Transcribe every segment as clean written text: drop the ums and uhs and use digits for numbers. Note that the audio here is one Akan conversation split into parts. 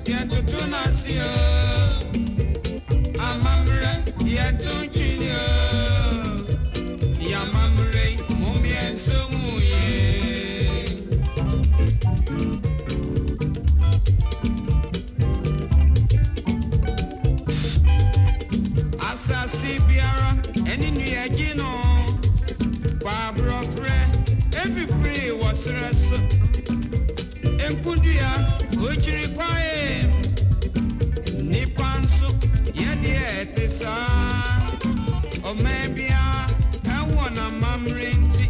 yɛntoto n'ase o. Amammerɛ, yɛnto ntwene o. Yɛamammerɛ yi, mom yɛnso mu yie. Asase biara ɛne nnua gye no. Kwabrɔfrɛ, efifiri wɔ serɛ so. Nkudua, okyiri kwae. Nipa nso, yɛdeɛ ɛte saa. Ɔman biara ɛwɔ n'amammerɛ nti.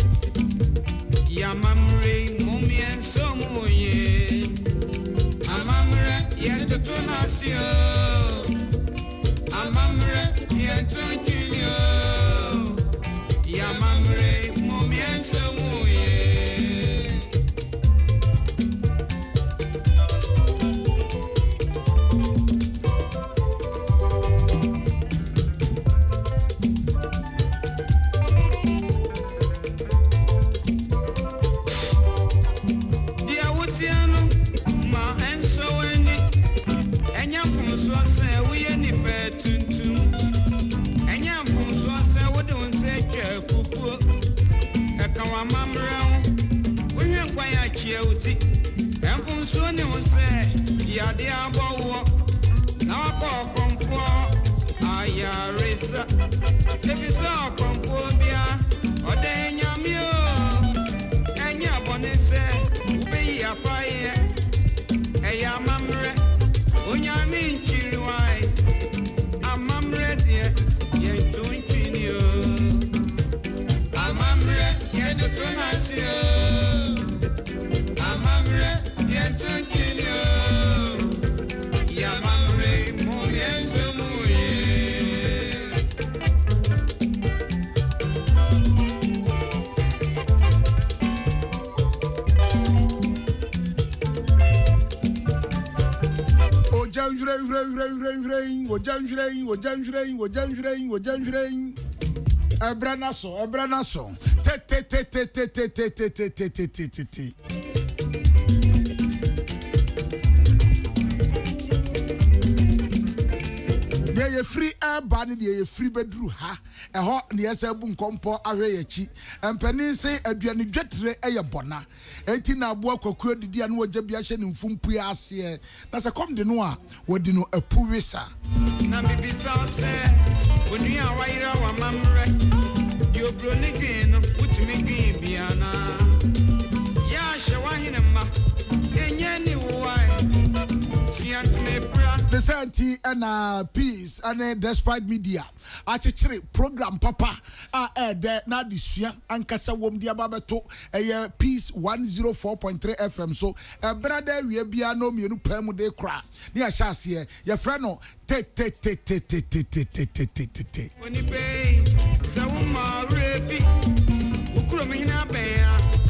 Yɛamammerɛ yi, mom yɛnso mu yie. Amammerɛ, yɛntoto n'ase o. Amammerɛ, yɛnto ntwene o. Yɛamammerɛ yi, mom yɛnso mu yie. Deɛ wotia no ma ɛnsɔ w'ani. Ɛnyɛ mfomsoɔ sɛ woyɛ nipa tuntum. Ɛnyɛ mfomsoɔ sɛ wode wo nsa atwa fufuo. Ɛka w'amammerɛ ho. Wohwɛ nkwan akyea wo ti. Ɛmfomsoɔ ne wo sɛ yadeɛ abɔ woɔ. Na wakɔ ɔkɔmfoɔ ayaresa. Efi sɛ ɔkɔmfoɔ bia ɔdɛ Nyame o. Ɛnyɛ bɔne sɛ wobɛyi afayɛ. Ɛyɛ amammerɛ. Onyame nkyiri wae. Amammerɛ deɛ yɛnto ntwene o. Amammerɛ yɛntoto n'ase o. Amammerɛ yɛnto ntwene o. Yɛamammerɛ mom yɛnso mu yie. Ogya nhwiren nhwiren nhwiren nhwiren nhwiren ogya nhwiren ogya nhwiren ogya nhwiren ogya nhwiren ɛbrɛ na so ɛbrɛ na so tetetetetetetetetetetete. Deɛ yɛfiri ɛreba ne deɛ yɛfiri bɛduru ha, ɛhɔ ne yɛsɛ bu nkɔmpɔ ahwɛ yɛn akyi. Mpanin se aduane dwetire yɛ bɔna. Enti na aboa kwakuo didi a na wɔgya bi ahyɛ ne mfumpue aseɛ, na sɛ kɔm de no a, wɔdi no apu wesa. Na mebisa wo sɛ, onua a wayera w'amammerɛ, deɛ oburoni dwen no, wotumi dwen bi anaa? Yɛ a hyɛ w'ahene mma, ɛnyɛ aniwuo ae, sua ntoma afira. Ne saa nti na Peace ne Despite Media akyekyere program papa a ɛyɛ dɛ na adesua ankasa wom de aba abɛto ɛyɛ Peace 104.3 FM so ɛberɛ da awia biara nnɔnmienu paa mu de kora ne yɛahyɛ aseɛ. Yɛfrɛ no Tetetetetetetetetete. Onipa ei, sɛ wo mma werɛ fi wo kurom hene abɛn a,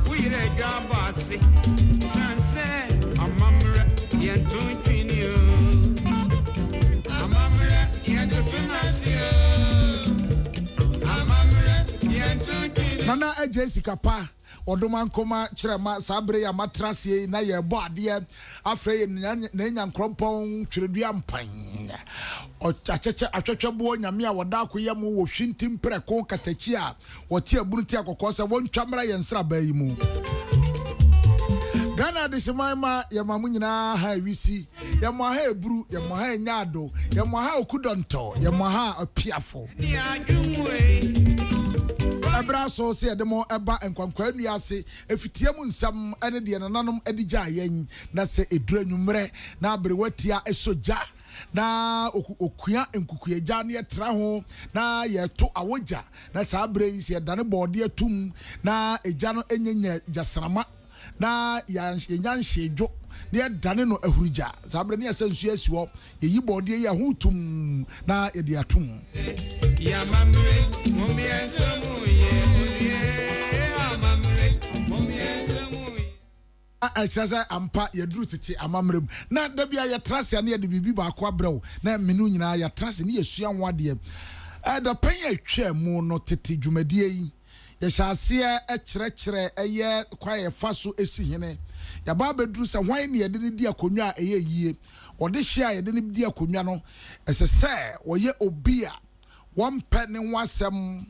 wo yerɛ adwa abɔ ase. Esiane sɛ amammerɛ yɛnto ntwene o. Amammerɛ yɛntoto no ase o. Amammerɛ yɛnto ntwene. Nana Adjei Sika Pa, Ɔdomankoma kyerɛ ma saa bere yi a matra aseɛ yi na yɛrebɔ adeɛ afrɛ yɛn n'anyankorɔmpɔn twerɛdua mpan akyɛkyɛ atwɛtwɛboɔ nyame a wɔda akoyɛ mu wɔ hwinti mprɛko katakyi a wɔte abunu te akɔkɔɔ sɛ wɔntwa mmra yɛn nsraban yi mu. Ghana adehyeman ma yɛma mo nyinaa ha awisi, yɛmo aha eburu, yɛmo aha enyaado, yɛmo aha okudɔntɔ, yɛmo aha apiafo. Ɛberɛ aso sɛ yɛde mo ba nkwankwaa nnua ase, afitia mu nsɛm ne deɛ nananom de gyaa yɛn, na sɛ ɛduru anwummerɛ na aberewa tia sɔ gya na ɔkua nkukuagya na yɛtra ho na yɛto awogya, na saa berɛ yi sɛ yɛdane bɔɔdeɛ tom na egya no nyɛ gyasramma na yɛnya nhyee dwo na yɛdane no ahurugya. Saa berɛ no yɛsɛ nsuo asi hɔ, yɛyi bɔɔdeɛ yi a ɛho tumm na yɛde atom. Ɛkyerɛ sɛ ampa yɛaduru tete amammerɛ mu. Na da biara yɛtra ase a na yɛde biribi baako abrɛ wo na me ne wo nyinaa yɛatra ase na yɛsua ho adeɛ. Dapɛn a ɛtwaa mu no tete dwumadie yi. Yɛhyɛ aseɛ kyerɛkyerɛ ɛyɛ kwan a yɛfa so si hene. Yɛaba abɛduru sɛ hwan ne yɛde no di akonnwa a ɛyɛ yie. Ɔdehyeɛ a yɛde no di akonnwa no, ɛsɛ sɛ ɔyɛ obi a wɔmpɛ ne ho asɛm,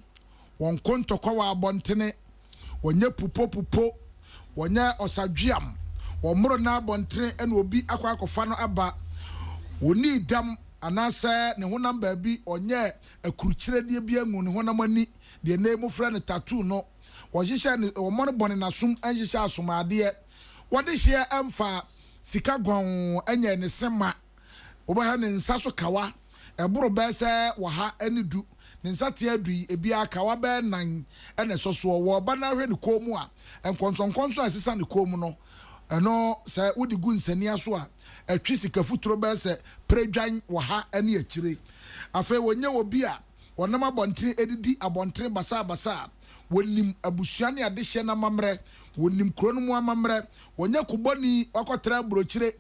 wɔnko ntɔkwa wɔ abɔntene, wɔnyɛ pupopupo, wɔnyɛ ɔsadweam, wɔmmoro nna abɔntene na obi akɔ akɔfa no aba, wɔnnii dɛm anaasɛ ne honam baabi, ɔnyɛɛ akurukyerɛdeɛ bi angu ne honam ani, deɛ nnɛ yi mofrɛ no tattoo no, wɔhyehyɛ ne, wɔmmɔnebɔne n'asom nhyehyɛ asomadeɛ, wɔde hyeɛ mfa sika gɔnn nyɛɛ ne se ma. Wobɛhwɛ ne nsa so kawa, ɛboro bɛyɛ sɛ 110. Ne nsateaa du yi, ebiara kawa bɛyɛ nnan na ɛsɔ soɔ. Wɔ ɔba no ara hwɛ ne kɔn mu a, nkɔnsɔnkɔnsɔn a ɛsesa ne kɔn mu no, ɛno sɛ wode gu nsania so a, ɛtwe sika futuro bɛyɛ sɛ peredwan ɔha ne akyire. Afei wɔnyɛ obi a wɔnam abɔntene didi abɔntene basabasa a, wɔnim abusua ne adehyeɛ no amammerɛ, wɔnim kuro no mu amammerɛ, wɔnyɛ kobɔni wakɔtra aburokyire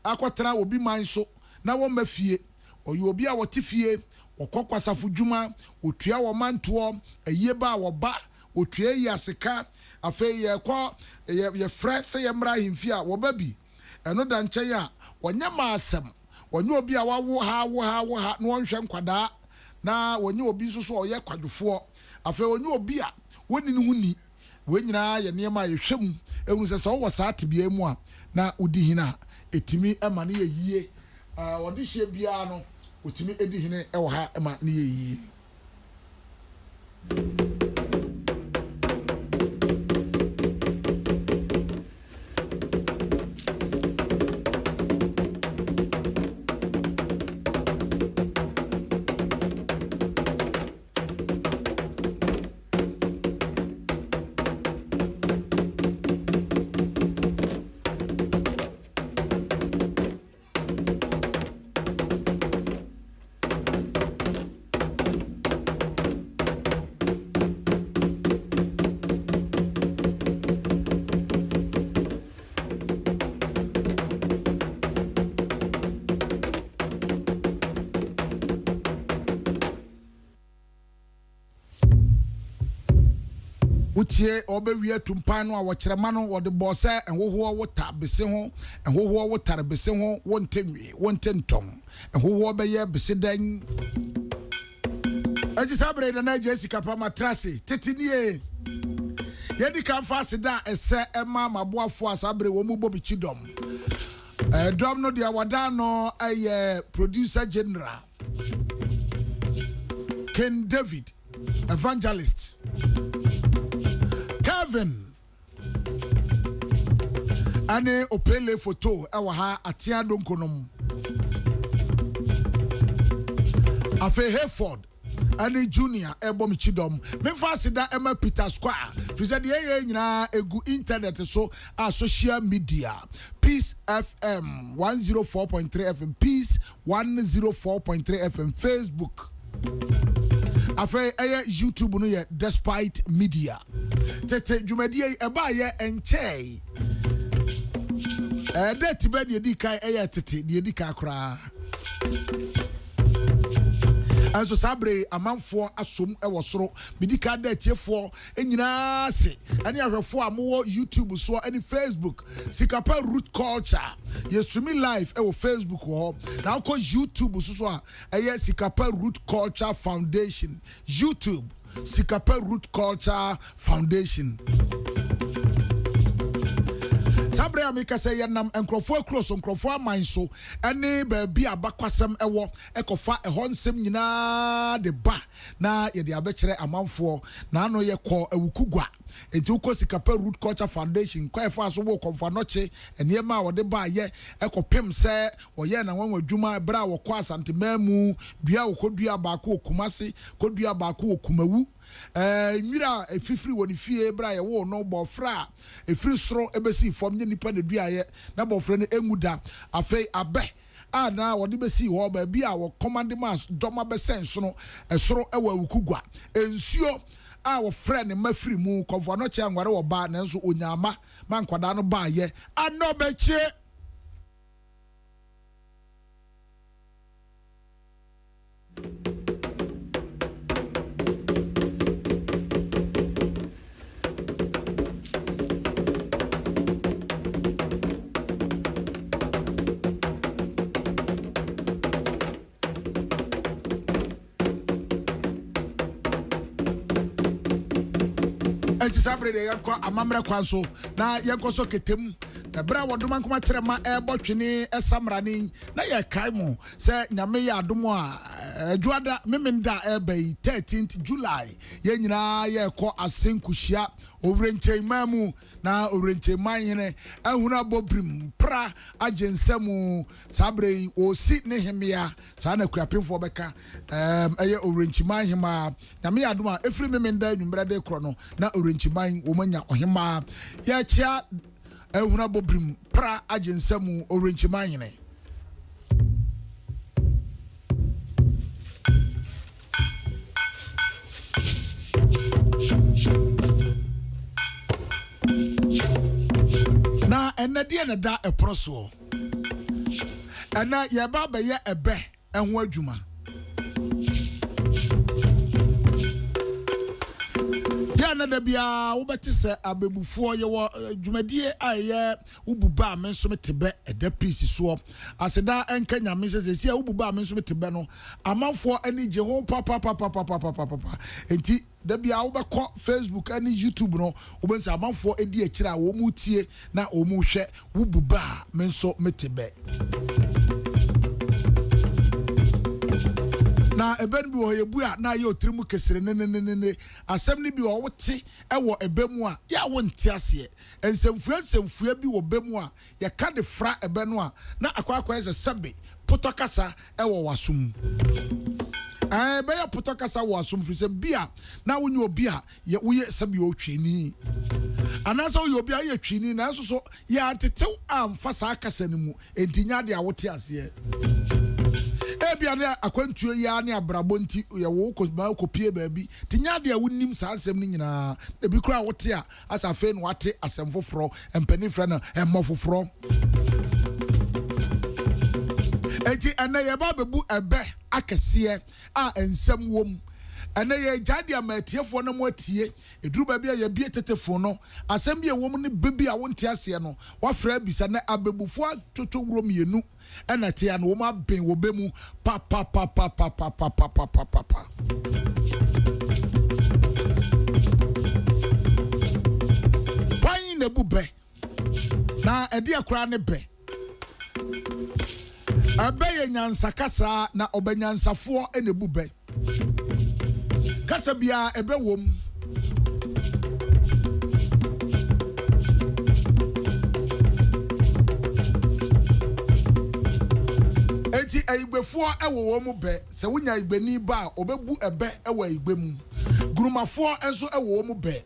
akɔtra obi man so na wɔmma fie. Ɔyɛ obi a wɔte fie, wɔkɔ kwasafo dwuma, wɔtua wɔn mantoɔ, ayie ba a wɔba, wɔtua ayi ase ka. Afei yɛkɔ, yɛ, yɛfrɛ sɛ yɛmmra ahemfie a, wɔba bi. Ɛno da nkyɛn a, wɔnyɛ mmaa asɛm. Wɔnyɛ obi a wawo ha, awo ha, awo ha na ɔnhwɛ nkwadaa, na wɔnyɛ obi nso so a ɔyɛ kwadwofoɔ. Afei ɔnyɛ obi a wɔnni ne ho ni. Wei nyinaa yɛ nneɛma a yɛhwɛ mu hunu sɛ sɛ wowɔ saa tebea yi mu a na wodi hene a, ɛtumi ma no yɛ yie. Ɔdehyeɛ biara no, ɔtumi di hene wɔ ha ma no yɛ yie. Wotie ɔbɛwie atumpan no a wɔkyerɛma no wɔde bɔɔ sɛ nhohoɔ wota bese ho nhohoɔ wotare bese ho wonte nwe wonte ntɔn nhohoɔ bɛyɛ bese dɛn. Enti saa bere yi Nana Agya Sika Pa matra ase tete nie. Yɛdi kan fa aseda a ɛsɛ ɛma m'aboafoɔ a saa bere wɔn mu bɔ me kyidɔm. Ɛdɔm no deɛ wɔda ano yɛ Producer General King David, Evangelist Kevin ɛne Opele Foto ɛwɔ ha Atea Donko nom. Afei Hayford ɛne Junior ɛbɔ me kyidɔm. Memfa aseda ɛma Peter Squire firi sɛ deɛ ɛyɛ nyinaa ɛgu internet so a social media Peace FM 104.3 FM Peace 104.3 FM Facebook afei ɛyɛ YouTube no yɛ Despite Media. Tete dwumadie yi ɛbaayɛ ɛnkyɛe. Ɛɛ date bɛ deɛ di kan ɛyɛ tete deɛ di kan koraa. Ɛnso saa bere yi amanfoɔ asom wɔ soro. Medi kan da atiefoɔ nyinaa ase ɛne ahwɛfoɔ a mowɔ YouTube soɔ ɛne Facebook. Sikapa Root Culture. Yɛ streaming live ɛwɔ Facebook wɔ hɔ. Na wokɔ YouTube so so a ɛyɛ Sikapa Root Culture Foundation. YouTube Sikapa Root Culture Foundation. Saa bere a meka sɛ yɛnam nkurɔfoɔ akuro so, nkurɔfoɔ aman so, ne baabi a abakwasɛm wɔ kɔfa ɛhɔ nsɛm nyinaa de ba na yɛde abɛkyerɛ amanfoɔ. Naano yɛkɔɔ Awukugua, enti wokɔ Sikapa Root Culture Foundation kwan a ɛfaa so woo Kɔmfo Anɔkye, nneɛma a wɔde baeɛ kɔpem sɛ wɔyɛɛ n'anwanwa adwuma berɛ a wɔkɔɔ Asanteman mu, dua a wɔkɔduaa baako wɔ Kumase, kɔduaa baako wɔ Kumawu. Nwira a ɛfifiri wɔ ne fie berɛ a yɛwoo no, bɔɔfrɛ a ɛfiri soro bɛsii fam, nyɛ nnipa na ɛduaeɛ, na bɔɔfrɛ no ɛnwu da. Afei abɛ a na wɔde bɛsii hɔ, baabi a wɔkɔmande maa dɔm abɛsɛn sono ɛsoro wɔ Awukugua. Nsuo a wɔfrɛɛ ne mma firi mu, Kɔmfo Anɔkye anware ɔbaa, nanso ɔnyaa mma ma nkwadaa no baeɛ. Anɔbɛkye! Enti saa bere deɛ yɛnkɔ amammerɛ kwan so na yɛnkɔ so kete mu. Na berɛ a wɔdoma nkoma kyerɛ ma ɛrebɔ twene ɛsa mmrane na yɛkae mo sɛ Nyame yɛ adom a Adwoada Memenda a ɛreba yi 13th July yɛn nyinaa yɛrekɔ Asenkuhyia Owurenkyɛn man mu na Owurenkyɛn man hene ahunu abɔ birim pra agye nsa mu saa berɛ yi wɔresi ne hemmea Saa na Akuapemfoɔ bɛka ɛɛm ɛyɛ Owurankyiman hemaa. Nyame yɛ adom a, ɛfiri Memenda anwummerɛ de rekorɔ no, na Owurankyiman wɔn anya ɔhemaa. Yɛkyea Ahunabɔbirim Pra agye nsa mu Owurankyiman hene. Na ɛnnɛ deɛ na ɛda ɛporɔ soɔ? Ɛnnɛ yɛreba abɛyɛ ɛbɛ ho adwuma. Yɛ na da biara wobɛte sɛ abɛbufoɔ yɛwɔ eh, dwumadie a ɛyɛ wobu bɛ a me nso mete bɛ ɛda piisi soɔ. Aseda nka Nyame sɛ sɛsi a wobu bɛ a me nso mete bɛ no amanfoɔ ani gye ho papapapapapapapa. Enti Da biara wobɛkɔ Facebook ne YouTube no, wobɛhu sɛ amanfoɔ di akyire a wɔretie na wɔrehwɛ. Wobu bɛ a, me nso mete bɛ. Na ɛbɛ no bi wɔ hɔ, yɛbu a na ayɛ otiri mu kesere nenenenene. Asɛm no bi wɔ hɔ, wote wɔ ɛbɛ mu a, yɛ a wonte aseɛ. Nsɛmfua nsɛmfua bi wɔ bɛ mu a, yɛka de fra ɛbɛ no a, na akɔ akɔyɛ sɛ sɛbe potɔ kasa wɔ w'asom. Ɛɛ, ɛbɛyɛ potɔ kasa wɔ w'asom firi sɛ bi a na wonyɛ obi a yɛ woyɛ sɛbe otwini. Anaasɛ woyɛ obi a woyɛ twini nanso so yɛantetew amfa saa kasa no mu, enti nyɛ ade a wote aseɛ. Ebia na akwantuo yi ara ne abrabɔ nti yɛwo wo kɔ ma wokɔpie baabi, nti nyɛ ade a wonim saa nsɛm no nyinaa. Ebi koraa a wote a, Asa afei na wate asɛm foforɔ, mpanin frɛ no mmɔ foforɔ. Enti ɛnɛ yɛba abɛbu ɛbɛ akɛseɛ a nsɛm wom. Ɛnɛ yɛregyae de ama atiefoɔ na moatie. Ɛduru baabi a yɛbue tetefon no, asɛm bi a ɛwɔ mu ne bɛ bi a wonte aseɛ no, woafrɛ abisa. Nɛ abɛbufoɔ atwotwowuro mmienu ɛna ɛte a na wɔn aben wɔ bɛ mu papapapapapapapapapa. Hwan na ebu bɛ? Na ɛdeɛ koraa ne bɛ? Ɛbɛ yɛ nyansa kasa na ɔbɛ nyansafoɔ na ebu bɛ. Kasa biara ɛbɛ wom. Enti Ayigbefoɔ wɔ wɔn mu bɛ. Sɛ wonya Ayigbeni ba a, ɔbɛbu ɛbɛ wɔ Ayigbe mu. Gurumafoɔ nso wɔ wɔn mu bɛ.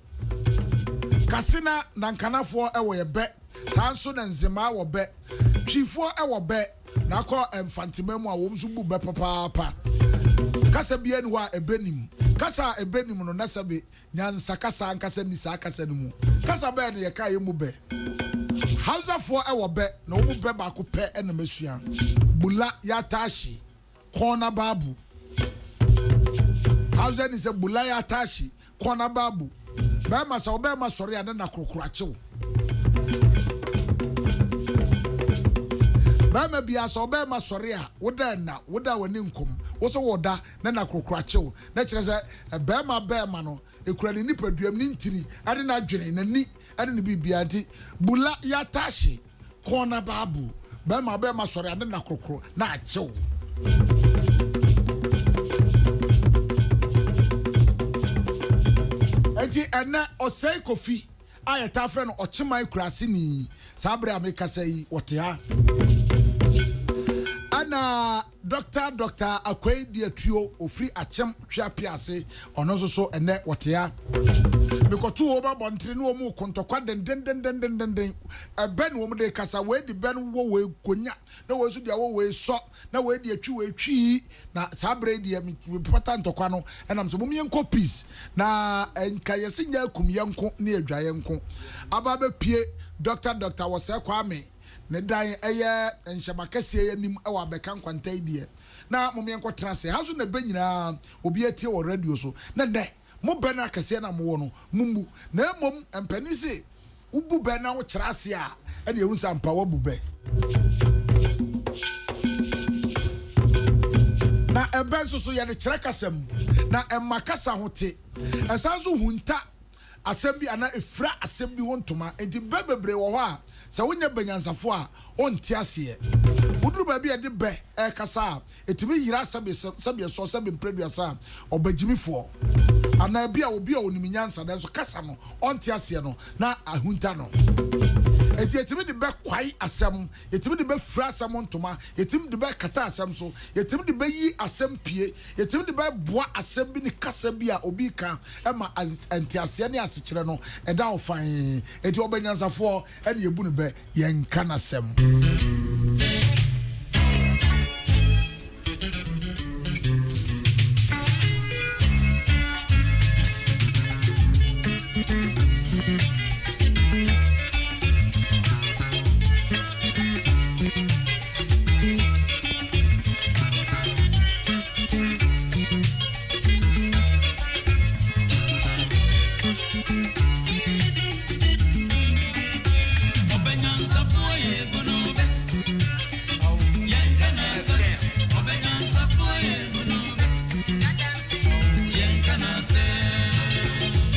Kasena Nankanafoɔ wɔ ɛbɛ. Saa nso na Nzemaa wɔ bɛ. Twifoɔ wɔ bɛ. Na akɔ Mfantseman mu a wɔn nso bu bɛ papaapa. Kasa biara nni hɔ a ɛbɛ nim. Kasa a ɛbɛ nim no, na sɛbe nyansa kasa ankasa nni saa kasa no mu. Kasa bɛn na yɛka a yɛmmu bɛ? Hausafoɔ wɔ bɛ, na wɔn bɛ baako pɛ na masua. Bula ya tashi, kɔna babu. Hausa ni sɛ bula ya tashi, Kɔ na ba bu. Bɛɛma sɛ ɔbɛɛma sɔre a ne na korokoro akyew. Bɛɛma biara sɛ ɔbɛɛma sɔre a woda ɛna woda a w'ani nkom wo sɛ wɔda ne na korokoro akyew na kyerɛ sɛ bɛɛma bɛɛma no ekura ne nipaduam ne ntini ɛne n'adwene n'ani ɛne ne biribiara nti bula yatahye Kɔn na baabu. Bɛrima bɛrima sɔre a ne na korokoro na akyew. Enti ɛnɛ Ɔsɛe Kofi a yɛtaa frɛ no Ɔkyeman Kuraseni, saa bere a mekasa yi ɔte ha. Ɛna Dɔkta Dɔkta Akwei Diatuo, ɔfiri Akyem Tweape ase, ɔno nso so ɛnnɛ wɔte ha. Mekɔtoo wɔn abɔntene ne wɔn reko ntɔkwa dendendendendenden. Ɛbɛ na wɔn de rekasa, wei de bɛ no wɔ wei konya, na wei nso de awɔ wei sɔ, na wei de atwi wei twii. Na saa berɛ yi deɛ mepata ntɔkwa no, ɛnam sɛ mom yɛnkɔ peace. Na nka yɛse nyɛ akum yɛnko ne adwa yɛnko. Aba abɛpue Dɔkta Dɔkta Wɔsɛɛ Kwame. Ne dan yɛ nhyɛma kɛseɛ yi anim wɔ abɛka nkwanta yi deɛ na mom yɛnkɔ tena ase ha nso na ɛbɛ nyinaa obi atie wɔ radio so na nnɛ mo bɛ no akɛseɛ na mowɔ no mommu na mmom mpanin se wobu bɛ na wokyerɛ aseɛ a ɛne ɛhu sɛ ampa woabu bɛ. Na ɛbɛ nso so yɛde kyerɛ kasa mu na ɛma kasa ho te ɛsan nso hunta. asɛm bi anaa ɛfira asɛm bi ho ntoma. Enti bɛ bebree wɔ hɔ a, sɛ wonyɛ bɛnyansafoɔ a, wonte aseɛ. Woduru baabi a yɛde bɛ rekasa a, ɛtumi yera sɛbe sɛbe ɛsɔ sɛbe mprɛduasa a, ɔbagyimifoɔ anaa bi a obi a ɔnim nyansa nanso kasa no ɔnte aseɛ no na ahunta no. Enti yɛtumi de bɛ kwae asɛm, yɛtumi de bɛ fira asɛm ntoma, yɛtumi de bɛ kata asɛm so, yɛtumi de bɛ yi asɛm pue, yɛtumi de bɛ boa asɛm bi ne kasa bi a obi reka ma nteaseɛ ne asekyerɛ no ɛda hɔ fann. Enti ɔbɛnyansafoɔ ɛna yɛbu no bɛ, yɛnka n'asɛm.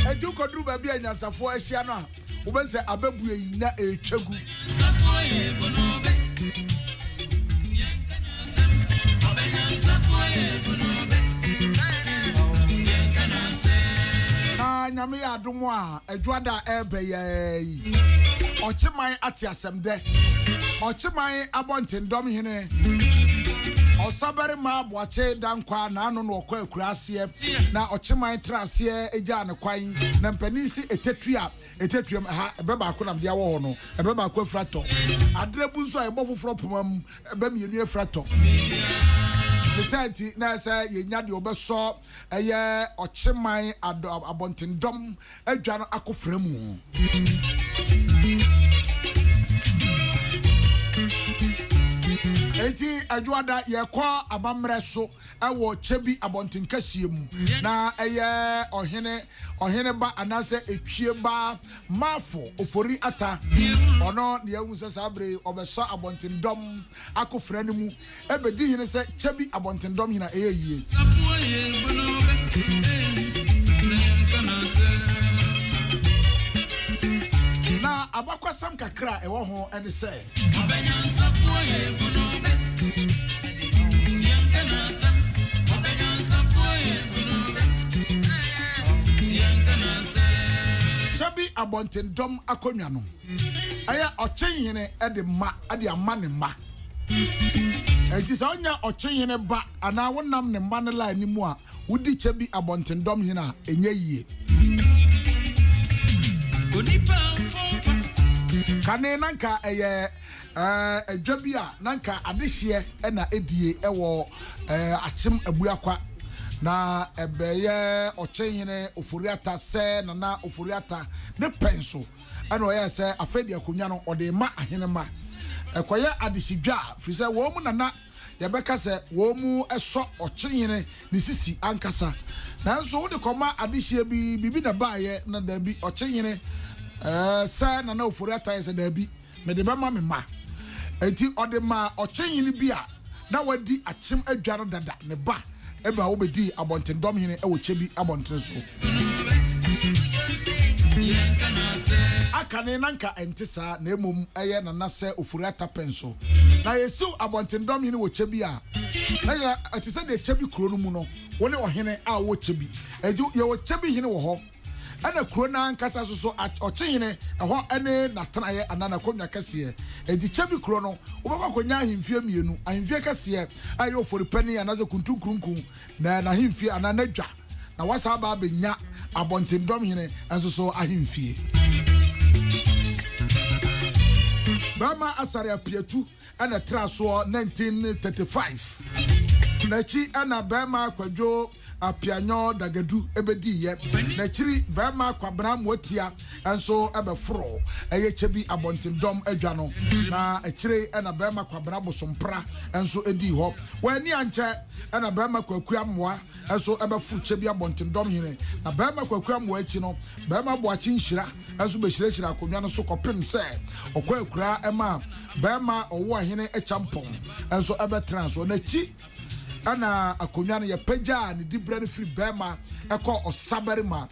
Enti wokɔduru baabi a anyansafoɔ ahyia no a, wobɛhu sɛ abɛbue yi na ɛretwa gu. Na Nyame yɛ adom a, Adwoada a ɛreba yi ara yi, Ɔkyeman ate asɛm dɛ. Ɔkyeman abɔntendɔm hene, Ɔsabarima Aboakye Dankwah n'ano na ɔkɔ akuraaseɛ, na Ɔkyeman tra aseɛ gyaa no kwan, na mpanin se ɛtɛtua Ɛtɛtuam ɛha, ɛbɛ baako na mede awɔ hɔ no, ɛbɛ baako afira tɔ. Aderɛ bu nso a yɛbɔ foforɔ poma mu, ɛbɛ mmienu afira tɔ. Ne saa nti, na ɛsɛ yɛnya deɛ ɔbɛsɔ ɛyɛ ɔkyeman abɔntendɔm adwa no akofra mu. Enti Adwoada yɛkɔ amammerɛ so wɔ Kyebi abɔnten kɛseɛ mu, na ɛyɛ ɔhene ɔhene ba anaasɛ etwie ba Marfo Ofori Atta. Ɔno na yɛahu sɛ saa bere yi ɔbɛsɔ abɔnten dɔm akofena no mu bɛdi hene sɛ Kyebi abɔnten dɔm hene a ɛyɛ yie. Na abakwasɛm kakra a ɛwɔ ho ne sɛ. Kyɛbi abɔntendɔm akonnwa no, ɛyɛ ɔkyenhene de ma de ama ne mma. Enti sɛ wonya ɔkyenhene ba anaa wonam ne mma no line no mu a, Wodi kyɛ bi abɔntendɔm hene a, ɛnyɛ yie. Kane na nka ɛyɛ adwa bi a na nka adehyeɛ na ɛdie wɔ Akyem Abuakwa. Na ɛbɛyɛ Ɔkyenhene Ofori-Atta sɛ Nana Ofori-Atta ne pɛn so ɛna ɔyɛɛ sɛ afei deɛ akonnwa no ɔde rema ahenemma. Ɛkɔyɛ adehyedwa a, firi sɛ wɔn mu na na yɛbɛka sɛ wɔsɔ ɔkyenhene ne sisi ankasa. Nanso wode kɔma adehyeɛ bi, biribi na ɛbaeɛ na daabi, ɔkyenhene ɛɛ sɛ Nana Ofori Atta yɛ sɛ daabi, mede bɛma me mma. Enti ɔde maa ɔkyenhene bi a na wadi akyem adwa no dada, ne ba ma wobedii abɔntendɔm hene wɔ Kyebi abɔntene so. Akane na nka ɛnte saa, na mmom ɛyɛ Nana sɛ Ofori Atta pɛn so. Na yesiw abɔntendɔm hene wɔ Kyebi a, na yɛ ɛte sɛ deɛ Kyebi kuro no mu no, wo ne ɔhene a ɔwɔ Kyebi. Enti yɛwɔ Kyebi hene wɔ hɔ. Ɛna kuro no ankasa nso so, ɔkyehene, ɛhɔ ne n'atenaeɛ anaa n'akonnwa kɛseɛ. Enti Kyebi kuro no, wobɛkɔ akɔnya ahemfie mmienu, ahemfie kɛseɛ a ɛyɛ Oforipani anaasɛ Kuntunkurunku na n'ahemfie anaa n'adwa, na woasan aba abɛnya Abɔntendɔmhene nso so ahemfie. Barima Asare Apiatu na ɛtraa soɔ 1935. N'akyi na Barima Kwadwo Apianyɔ Dagadu bɛdiiɛ. N'akyiri barima Kwabena Moatia nso bɛforoo ɛyɛ Kyebi Abɔntendɔm adwa no, na akyire na barima Kwabena Bosompra nso dii hɔ. Wɔanni ankyɛ na barima Kwaku Amoah nso bɛforo Kyebi Abɔntendɔm hene, na barima Kwaku Amoah akyi no, barima Boakye Nhyira nso bɛhyirahyira akonnwa no so kɔpem sɛ ɔkɔ akuraa ma barima Ɔwoahene Acheampong nso bɛtenaa so. N'akyi Ɛna akonnwa no yɛpagyaa ne diberɛ no firi barima kɔɔ ɔsabarima.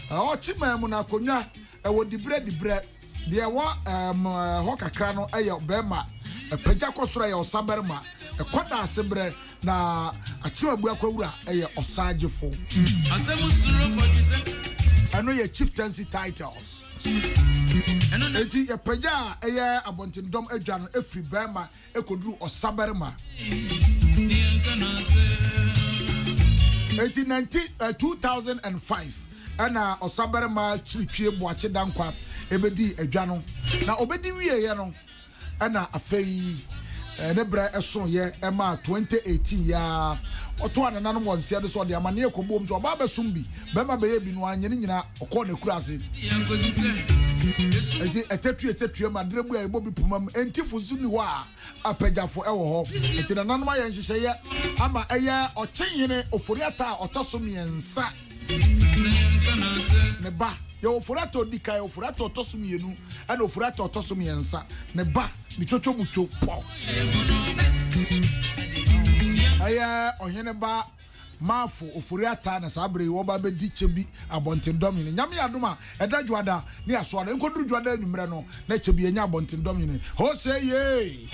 Ɔkye man mu no akonnwa ɛwɔ dibrɛ dibrɛ. Deɛ ɛwɔ ɛɛm hɔ kakra no yɛ bɛrima. Ɛpagya kɔ soro yɛ ɔsabarima. Ɛkɔ daase berɛ na Akyem Abuakwawura yɛ ɔsaagyefo. Ɛno yɛ chieftaincy titles. Enti yɛpagya a ɛyɛ abɔntendɔm adwa no firi bɛrima kɔduru ɔsabarima. Enti 19, 2005 ɛna ɔsabarima Kyiritwie Boakye Dankwa ɛbɛdii adwa no. Na ɔbɛdi wieeɛ no ɛna afei ne berɛ ɛsoeɛ ɛmaa 2018 yi ara ɔtoa nananom wɔ nseɛ no sɛ ɔde amaneɛ kɔbɔɔ mu sɛ ɔbaa bɛsom bi, bɛrima bɛyɛ bi no anyɛ ne nyinaa ɔkɔɔ n'akuraase. Enti ɛtɛtue ɛtɛtue ma aderɛ bu a ɛbɔ bi poma mu. Enti fo nso nni hɔ a apagyafo wɔ hɔ. Enti nananom ayɛ nhyehyɛeɛ ama ɛyɛ Ɔkyenhene Ofori-Atta a ɔtɔ so mmiɛnsa ne ba. Yɛwɔ Ofori-Atta a ɔdi kan, Ofori-Atta a ɔtɔ so mmienu, ɛna Ofori-Atta a ɔtɔ so mmiɛnsa ne ba, ne twotwo mutwo pɔ. Ɛyɛ ɔhene ba. Marfo Ofori-Atta na saa bere yi wɔba abɛdi Kyebi Abɔntendɔm Hene. Nyame yɛ adom a, ɛda Dwoada ne Asoa no, ɛnkɔduru Dwoada anwummerɛ no, na Kyebi anya Abɔntendɔm Hene. Hose yee!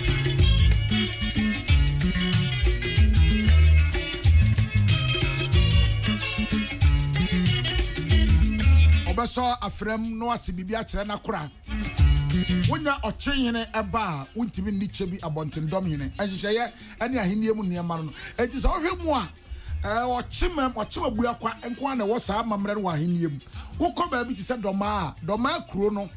Ɔbɛsɔ afram na wase biribi akyerɛ n'akora. Wonya Ɔkyenhene ba a, wontumi nni Kyebi Abɔntendɔm Hene. Nhyehyɛeɛ ne ahenni mu nneɛma no no. Enti sɛ wohwɛ mu a, ɔkyem ɔkyem abuakwa nko ara na ɛwɔ saa amammerɛ no wɔ ahenni mu. Wokɔ baabi te sɛ Dɔmaa a, Dɔmaa kuro no,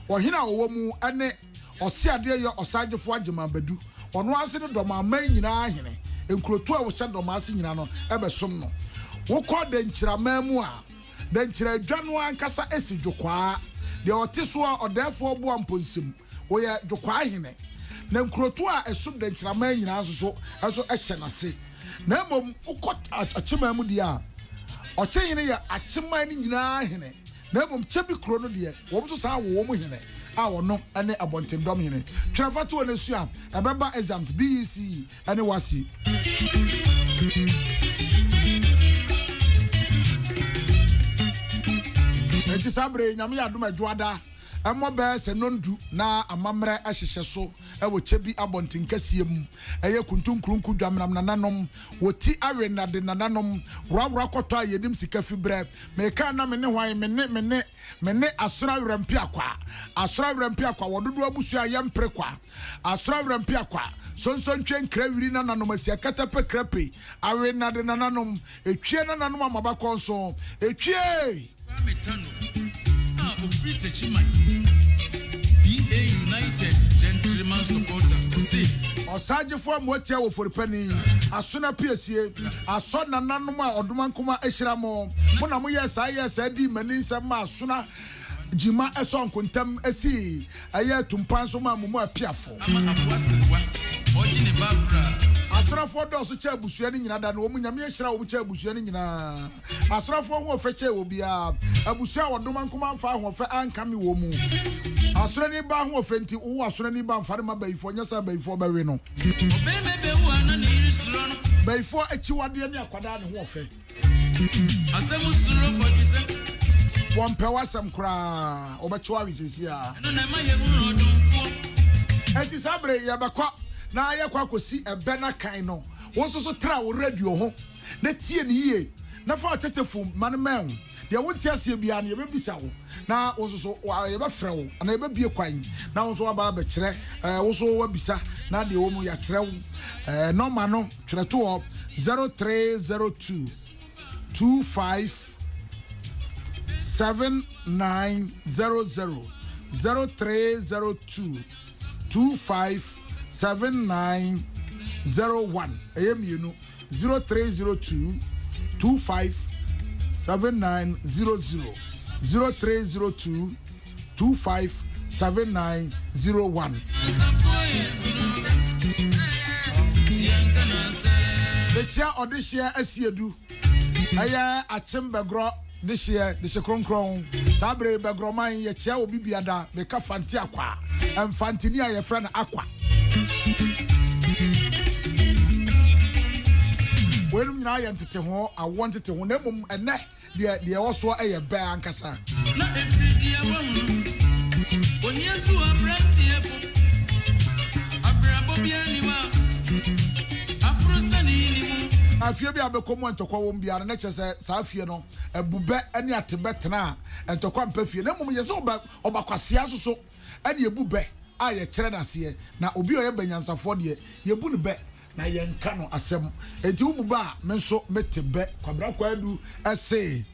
ɔhene a ɔwɔ mu ne Ɔseadeɛ yɛ Ɔsagyefo Agyeman Badu. Ɔno ara nso ne Dɔmaa man nyinaa hene. Nkurotoɔ a wɔhyɛ Dɔmaa ase nyinaa no bɛsom no. Wokɔ Denkyiraman mu a, Denkyira adwa no ankasa si Dwokwaa. Deɛ ɔte soɔ, Ɔdɛɛfoɔ Boa Mponsem. Ɔyɛ Dwokwaa hene, na nkurotoɔ a ɛsom dɛnkyiraman nyinaa nso so nso hyɛ n'ase. Na mmom wokɔ Akyeman mu deɛ a, Ɔkyehene yɛ Akyeman no nyinaa hene, na mmom Kyebi kuro no deɛ, wɔn nso san wo wɔn hene a ɔno ne Abɔntendɔm hene. Twerɛ fa to hɔ na sua, ɛbɛba exams, BECE ne WASSCE. Enti saa berɛ yi, Nyame yɛ adom a Dwoada Ɛmmɔ bɛyɛ sɛ nnɔndu na amammerɛ hyehyɛ so wɔ kyɛ bi abɔnten kɛseɛ mu. Ɛyɛ kuntunkurunku dwamenam nananom, wɔti awe nnade nananom, worawora kɔtɔ a yɛnim sika fi berɛ. Meka a na me ne hwan? Me ne, me ne, me ne Asono Awerɛmpeakwa. Asono Awerɛmpeakwa, wɔ dodoɔ abusua a yɛmpere kwa. Asono Awerɛmpeakwa, Sonsontwe Nkrawiri nananom, Asiakatapɛ Krape, awe nnade nananom, Etwie nananom amabakɔnso, Etwie! Kwame Tano a ofiri Techiman, BA United Gentleman Supporter, ɔse. Ɔsagyefo Amoatia Oforipani, Aso na Piesie, Asɔ nananom a Ɔdomankoma ahyira mo, mo na moyɛɛ saa yɛɛ saa dii m'ani nsɛm maa Asona Gyima sɔɔ nkontam sii ɛyɛɛ tumpan so maa mo mu apiafo. Ama aboa serewa ɔgye ne ba koraa. Asrafoɔ dɔɔso kyɛ abusua no nyina da no wɔn Nyame ahyira wɔn kyɛ abusua no nyinaa. Asrafoɔ ahoɔfɛ kyɛɛ obiara. Abusua a wɔdom ankoma amfa ahoɔfɛ ankame wɔn mu. Asrani ba ahoɔfɛ nti, wowo asrani ba mfa no mma bayifoɔ, nyɛ saa a bayifoɔ bɛwe no. Ɔbarima bɛwu a na ne yere suro no. Bayifoɔ akyiwadeɛ ne akwadaa ne ho ɔfɛ. Asɛm suro bɔdwesɛ. Wɔmpɛ w'asɛm koraa, wɔbɛkye wo awe seesei ara. Ɛno na ɛma yɛhunu ɔdomfoɔ. Enti saa bere yi yɛbɛkɔ na yɛkɔ akɔsi ɛbɛ no akan no. Wo nso so tra wo radio ho. na tie no yie, na fa w'atetefo ma no mmɛn wo. Deɛ wonte aseɛ biara no, yɛbɛbisa wo, na wo nso so yɛbɛfrɛ wo, anaa yɛbɛbue kwan na wo nso woaba abɛkyerɛ, wo nso woabisa, na deɛ ɛwɔ mu yɛakyerɛ wo. Nɔma no, twerɛ to hɔ, 0302 25 7900, 0302 25 7901, ɛyɛ mmienu. 0302 25 7900 0302 25 7901. Mekyia ɔdehyeɛ asiedu ɛyɛ akyem bɛgorɔ dehyeɛ dehye kronkron saa bere yi bɛgorɔman yɛkyia obi biada meka fante akwa mfantini a yɛfrɛ no akwa. Weinom nyinaa yɛ nteteho, awoɔ nteteho, na mmom ɛnnɛ deɛ, deɛ ɛwɔ soɔ yɛ bɛ ankasa. Na ɛfiri deɛ wahunu. Ohia tu aberanteɛ fo. Abrabɔ biara nni hɔ a aforo sane nni mu. Na fie bi a wobɛkɔ mu a ntɔkwa wom biara no, na kyerɛ sɛ saa fie no, abubɛ ne atebɛ tena a ntɔkwa mpɛ fie. Na mmom yɛ sɛ ɔba, ɔba kwasea nso so ɛna yɛbu bɛ a yɛkyerɛ no aseɛ. Na obi a ɔyɛ bɛ nyansafoɔ deɛ, yɛbu no bɛ na yɛnka no asɛm. Enti wobu bɛ a, me nso mete bɛ. Kwabena Kwadu se.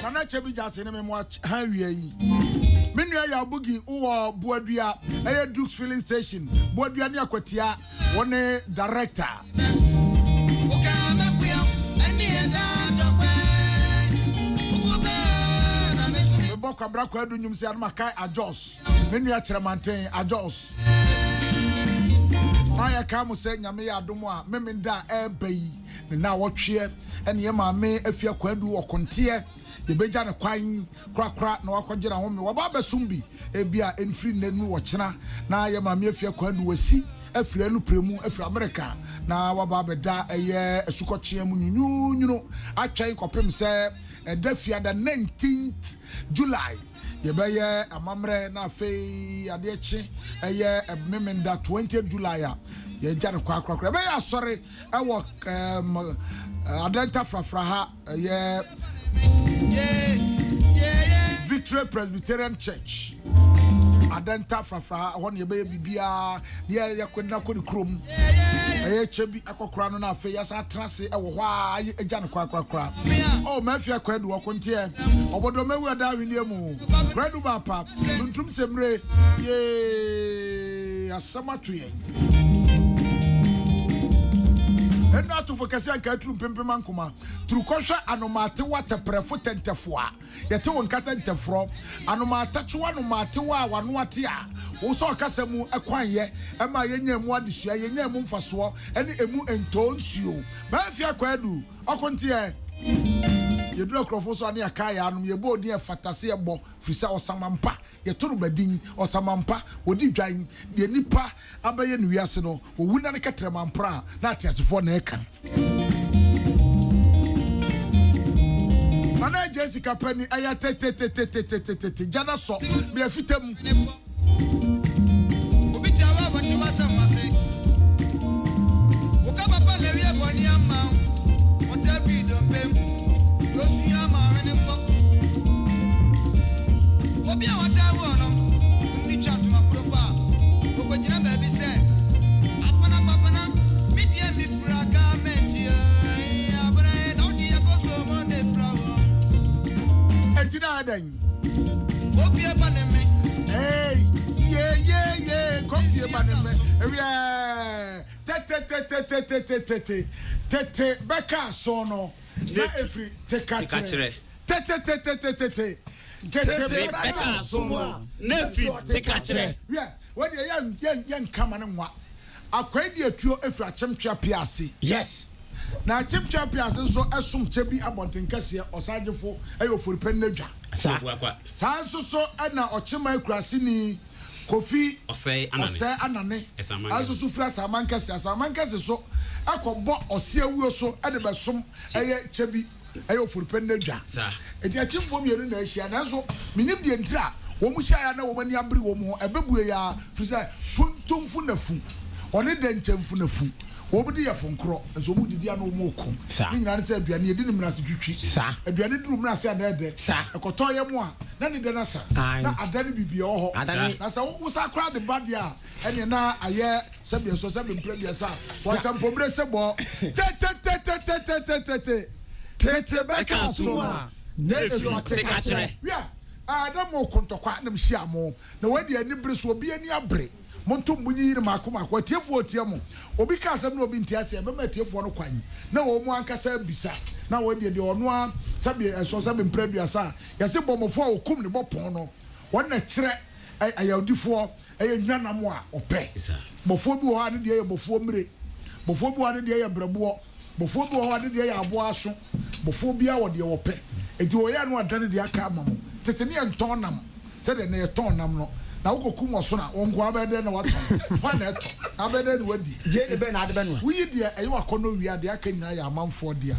Nana Kyebi Gyasi ne me mo ha awia yi. Me nua Yaw Bugi wɔ Boadua, ɛyɛ Dukes Filling Station, Boadua ne Akwatia, wo ne director. Mebɔ Kwabra Kwadu nnwom sɛ anoma kae Ajos. Me nua Kyerɛmanten Ajos. Na yɛka mo sɛ Nyame yɛ adom a Memenda a ɛreba yi ne naawɔtweɛ ɛne yɛ maame Afia Kwadu Ɔkonteɛ yɛbɛgya no kwan korakora na wakɔgye n'ahome. Waba abɛsom bi, ebia ɛmfiri nnɛ nnu ɔkyena, na yɛ Maame Afia Kwadu wasi afiri alupre mu afiri Amerika na waba abɛda ɛyɛ asukɔtweaa mu nwunwuunwunu atwɛn kɔpem sɛ ɛda Fiada 19th July yɛbɛyɛ amammerɛ na afei adeɛ kye ɛyɛ Memenda 20th July a yɛgya no kwan korakora. Yɛbɛyɛ asɔre ɛwɔ um, Adenta Frafraha ɛyɛ Victory Presbyterian Church Adenta Frafra hɔ na yɛbɛyɛ biribiara na yɛyɛ kɔ na kɔ ne kurom ɛyɛ kyɛ bi akɔkora no na afei yɛsan atena ase ɛwɔ hɔ a agya no korakorakora oh mafia kwadu ɔkonteɛ ɔbɔdɔ mawu ɛda ahweneɛ mu kwadu baapa tuntum sɛ mmire yee asɛm ato yɛn ɛnu atofo kɛse anka aturu mpempem ankoma Turu kɔhwɛ anomaatewa tɛprɛfo tɛntɛfo a yɛte wo nka tɛntɛforɔ, anomaatɛkyew anomaatewaa a w'ano ate a wo sɛ ɔkasa mu kwan yɛ ɛma yɛnya emu adesua, yɛnya emu mfasoɔ ne emu ntɔɔ nsuo. Mafia Kwadu, Ɔkonteɛ. Yɛduru akurɔfo so a ne yɛkae yɛn anom, yɛbɔ odin a ɛfata sɛ yɛbɔ firi sɛ ɔsamampa, yɛto no badin, ɔsamampa, wɔdi dwan, deɛ nnipa abɛyɛ no wiase no, Owu na ne kɛtrɛma mpra a, na ateasefoɔ na ɛka. Nana agya sika pɛ ni ɛyɛ tetetetetetete gya na sɔ me afita mu. Obi tia wa wɔte w'asɛm ase. Woka papa na ewie bɔne ama wo. Wɔte afiri dompe mu. Deɛ osua ama ɔhwene nkɔ. Obi a wɔtaa woɔ no, wonni twa ntoma koro mpo a, wɔkɔgyina baabi sɛ, Apena kwapena, me deɛ mefira garment ee, abena ee, na wo deɛ kɔ so Monday fira wɔ. Enti na ayɛ dɛn? Kofie ba ne me. Hey, yeah, yeah, yeah, kofie ba ne me. Ewiɛ, tetetetetetetete, tete bɛka aso no. Na efiri tekakyerɛ. Tetetetetete, tete bɛka aso no. Na efiri tekakyerɛ. Wiɛ, wei deɛ yɛn yɛn yɛnka ma no nwa. Akwai de atuo efiri Akyemtwea pia ase. Yes. Na Akyemtwea pia ase nso ɛsom kyɛ bi abɔnten kɛseɛ, Ɔsagyefo ɛyɛ Oforipɛ n'adwa. Saa. Saa nso so ɛna Ɔkyeman Kuraseni Kofi Ɔsɛe Anane. Ɔsɛe Anane Asaman nso so firi Asaman Kɛse, Asaman Kɛse so kɔbɔ Ɔseawuo so de bɛsom ɛyɛ kyɛ bi, ɛyɛ Oforipɛ n'adwa. Saa. Enti akyimfoɔ mmienu na ahyia, nanso mennim deɛ ntira a wɔn hyiaeɛ a na wɔn ani abere wɔn ho, ɛbɛbue ara, firi sɛ funtumfo na fu, ɔne dɛnkyɛmfo na fu. Wɔn de yɛ fonkorɔ, nso wɔn didi a na wɔn reko. Sa. Ne nyinaa ne sɛ aduane, yɛdi no mmerɛ ase twitwi. Sa. Aduane duru mmerɛ ase a na ɛdɛ. Sa. Ɛkɔtɔ yam a, na ne dɛ no asa. Ae. Na adane biribi ɛwɔ hɔ. Adane. Na sɛ wo sa koraa de ba deɛ a, ɛneɛ na ayɛ sɛbi ɛsɔ sɛbi mprɛ aduasa a, wɔasɛmpɔmire sɛ bɔ. Tetetetetetetete, tete bɛka aso no, na efi ɔte ka kyerɛ. Wiɛ, ɛɛ, na mo ko ntɔkwa na mehyia mo, na wei deɛ anibere so, obi ani abere. Monto mbo nyiyi no mmaako mmaako. Atiefoɔ retie mo. Obi ka asɛm na obi nte aseɛ a, ɛbɛma atiefoɔ no kwan na wɔn ankasa abisa. Na wɔn deɛ, deɛ ɔno ara, sɛbe ɛsɔ, sɛbe mprɛ aduasa a, yɛse bɔmmɔfoɔ a ɔkum ne bɔpɔn no, wɔn na ɛkyerɛ. Ayawdifoɔ yɛ nwanam a ɔpɛ. Bɔfoɔ bi wɔ hɔ a ne deɛ yɛ bɔfoɔ mmire. Bɔfoɔ bi wɔ hɔ a ne deɛ yɛ brɛboɔ. Bɔfoɔ bi wɔ hɔ a ne deɛ yɛ aboa aso. Bɔfoɔ biara wɔ deɛ ɔpɛ. Enti ɔyɛ a na wadane deɛ aka ama mo. Tete ne yɛntɔn nam sɛdeɛ nnɛ yɛtɔn nam no. Na wokɔkum ɔsono a, wo nkoa bɛyɛ dɛn na woatɔn? Hwan na ɛtɔ? Na abɛyɛ dɛn na woadi? Gyeene bɛn na ade bɛnoa? Woyi deɛ ɛyɛ w'akɔnnɔ wie a, deɛ aka nyinaa yɛ amanfoɔ dea.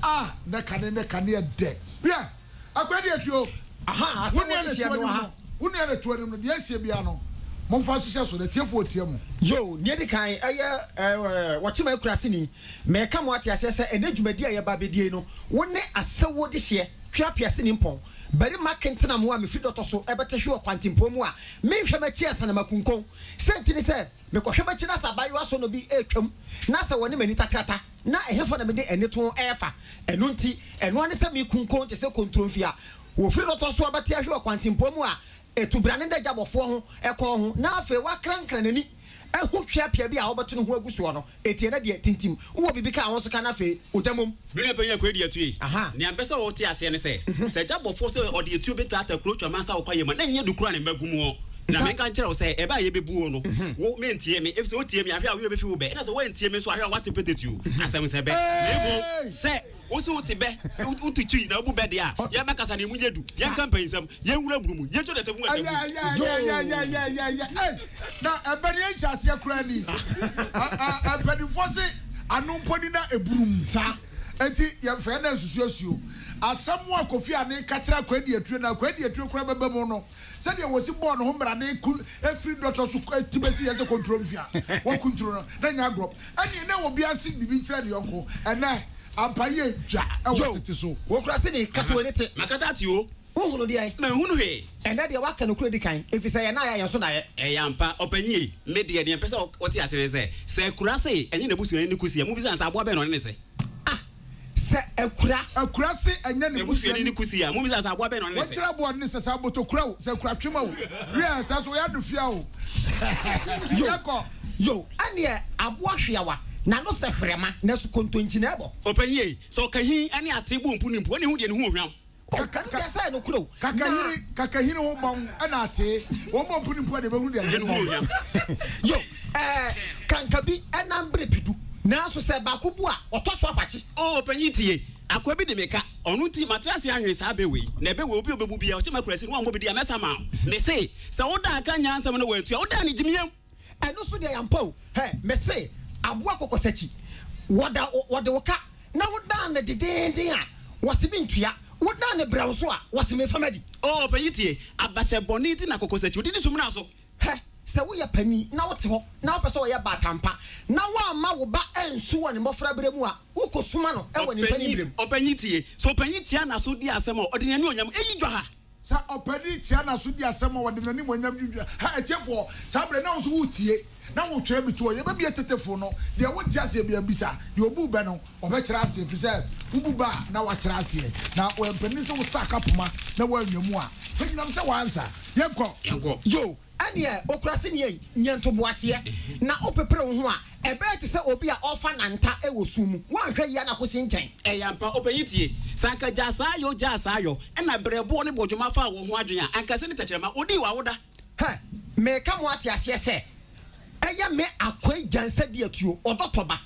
Ah! Nnɛ kane, nnɛ kane ɛdɛ. Hwɛ! Akoa di akyi o. Aha, Wo asɛm nua wɔde na hyia ɛto me anim wɔ ha. no, wo nua na ɛto anim no, deɛ asie biara no, momfa nhyehyɛ so, na atiefoɔ ntie mo. Yoo, nea edi kan, ɛyɛ ɛɛ wɔkyem akuraseni. Mereka mo ate aseɛ sɛ ɛnnɛ dwumadi a yɛba abɛdie no, wo ne asɛwuo dehyeɛ, tweapeaseni mpɔn, barima kentenamoo a mefiri dɔtɔ so bɛte hwe wɔ kwantempɔn mu a menhwɛ m'akyi ansa na makunkɔn. Sɛ nti ne sɛ, mekɔhwɛ m'akyi na sɛ abaayewa sɔnɔ bi retwam na sɛ wɔne m'ani tatrata, Na ɛhefa na mede anitoo refa? Ɛno nti, ɛno ara ne sɛ mekunkun te sɛ kontromfi a wɔfiri dɔtɔ so abɛte ahwe wɔ kwantempɔn mu a ɛtu brane da gyabɔfoɔ ho kɔn ho, na afei wakrankran n'ani ahu tweapea bi a wɔbɛto ne ho agu soɔ no. Enti ɛnnɛ deɛ, tintim, wowɔ biribi ka a, wo nso ka na afei ogya mmom. Me nua panyin Akwei deɛ tue. Aha. Nea mpɛ sɛ wote aseɛ ne sɛ, sɛ agya bɔfoɔ sɛ ɔde atuo bɛtaataa kuro twa mansa wɔ kwaeɛ mu a, na ɛnyɛ du koraa na mma gu muɔ. Na menka nkyerɛ wo sɛ, ɛbɛ a yɛbɛbu wo no, wo, mentie me, efisɛ wotie me a, hwɛ a wo werɛ bɛfi wo bɛ, ɛna sɛ woantie me nso a, hwɛ a woate pɛtɛtuo, asɛm sɛ bɛ. Na mmom sɛ wo se wote bɛ, wote twi na wobu bɛ deɛ a, yɛmmɛkasa na emu nyɛ du, yɛnka mpanyinsɛm, yɛnwura abunu mu, yɛntwa gyata mu Ɛyɛ, atamu. ɛyɛ, ɛyɛ, ɛyɛ, ɛyɛ, ɛyɛ, ɛyɛ, ei! Na ɛbɛ no yɛnhyɛ aseɛ koraa ni. Ɛ, ɛ, mpanimfoɔ se ano mpo ni na ɛburum. Saa. Enti yɛmfa yɛn nan nsusu asuo. Asɛm a Kofi Annan ka kyerɛ Akwaa Adi-Atue na Akwaa Adi-Atue koraa bɛba mu no, Sɛdeɛ wɔsi bɔɔ ne ho mmrane ku firi dɔtɔ so ti bɛsi yɛ sɛ kontromfi a wɔkuntunu no, na ɛnyɛ agorɔ. Ɛnneɛ na obiara nse biribi nkyerɛ ne yɔnko. Ɛnnɛ, ampa yɛ dwa wɔ Yo, tete so. wo kura sini, kata w'ani te. Makata ate o. Wohunu deɛn? Manhunu hwee. Ɛnnɛ deɛ woaka nokorɛ di kan, ɛfiri sɛ yɛn naeɛ a yɛn nso naeɛ. Ɛyɛ ampa, ɔpanyin ei. Me deɛ, deɛ mepɛ sɛ wote ase ne sɛ, sɛ akura se ɛnyɛ n'abusuani ne kusi a, mobisa no sɛ aboa bɛn na ɔne no sɛ? Ah, sɛ akura. Akura se ɛnyɛ ne busuani busuani. ne kusi a, mobisa sɛ aboa bɛn na ɔne ne sɛ? Wɔkyerɛ aboa no ne sɛ, sɛ abotokura o, sɛ akuratwema o, wiɛ, sɛ nso ɔyɛ adofia o. Yo, Yɛnkɔ. yo, ɛneɛ aboa hweawa, n'ano sɛ hwerɛma, nanso kontonkyi na ɛbɔ. Ɔpanyin ei, sɛ ɔka hi ne ate bɔ mpu ne mpu, ɔne hu deɛ ne ho ohwam. O, ɛno deɛ sɛ ɛyɛ nokorɛ o, na. Kakahini, kakahini ho bɔn na atee, wɔn bɔ mpu ne mpu a deɛ ɛbɛhunu deɛ ne ho bɔn. Yo, ɛɛ, kankabi nam bere pedu, nanso sɛ baako bu a, ɔtɔ so apakye. O ɔpanyin tie, akoa bi de me ka, ɔno nti matra ase anwene saa bɛ wei, na ɛbɛ wei obi a ɔbɛbu biara, ɔkyɛ m'akurase no, wammɔ bi din a, mɛsa ama wo. Mese, sɛ woda aka nyansam na wantua, wodaa no gyimiam. Ɛno nso deɛ ampa o, hɛ, mese aboa kɔkɔsakyi, wɔda, wɔde wo ka na wodan no dedeenden a, wɔse mentua, wodan no brɛoo nso a, wɔse memfa madi. O ɔpanyin tie, abahyɛ bɔne nti na kɔkɔsakyi, odidi sumina so. Hɛ, sɛ woyɛ panin na wote hɔ na wopɛ sɛ ɔyɛ baatan pa na woamma wo ba ansu wɔ ne mmɔfraberɛ mu a, wokɔsuma no wɔ ne mpaninberɛ mu. Ɔpanyin tie, sɛ ɔpanyin kyea n'aso di asɛm a, ɔde n'anuonyam yi dwa ha. Sɛ ɔpanin kyea n'aso di asɛm a, ɔde n'animuonyam dwidwa ha. Atiefoɔ, saa berɛ na wo nso woretie na woretwerɛ bi to hɔ. Yɛbɛbue tetefo no, deɛ wonte aseɛ biara bisa, deɛ ɔbu bɛ no, ɔbɛkyerɛ aseɛ, ɛfiri sɛ wobu bɛ a na wakyerɛ aseɛ. Na ɔyɛ mpanin sɛ wo saaka poma na woanwa mu a, fa nyinam sɛ w'ansa. Yɛnkɔ. Yɛnkɔ. Yo, ɛnneɛ okuraseni ei, nya ntoboaseɛ, na wopepere wo ho a, ɛbɛyɛ te sɛ obi a ɔrefa nanta wɔ sum mu. Woanhwɛ yie a na akɔsi nkyɛn. Ɛyɛ ampa, ɔpanyin tie. Sɛ anka gyaa saa yɔ gyaa saa yɔ, ɛna berɛboɔ ne bɔdwoma faa wɔn ho adwene a, anka sɛ ne tɛkyerɛma, ɔdii w'awoda. Hɛ! Mereka mo ate aseɛ sɛ, ɛyɛ me akoe gyansa di atuo, ɔdɔ tɔ ba.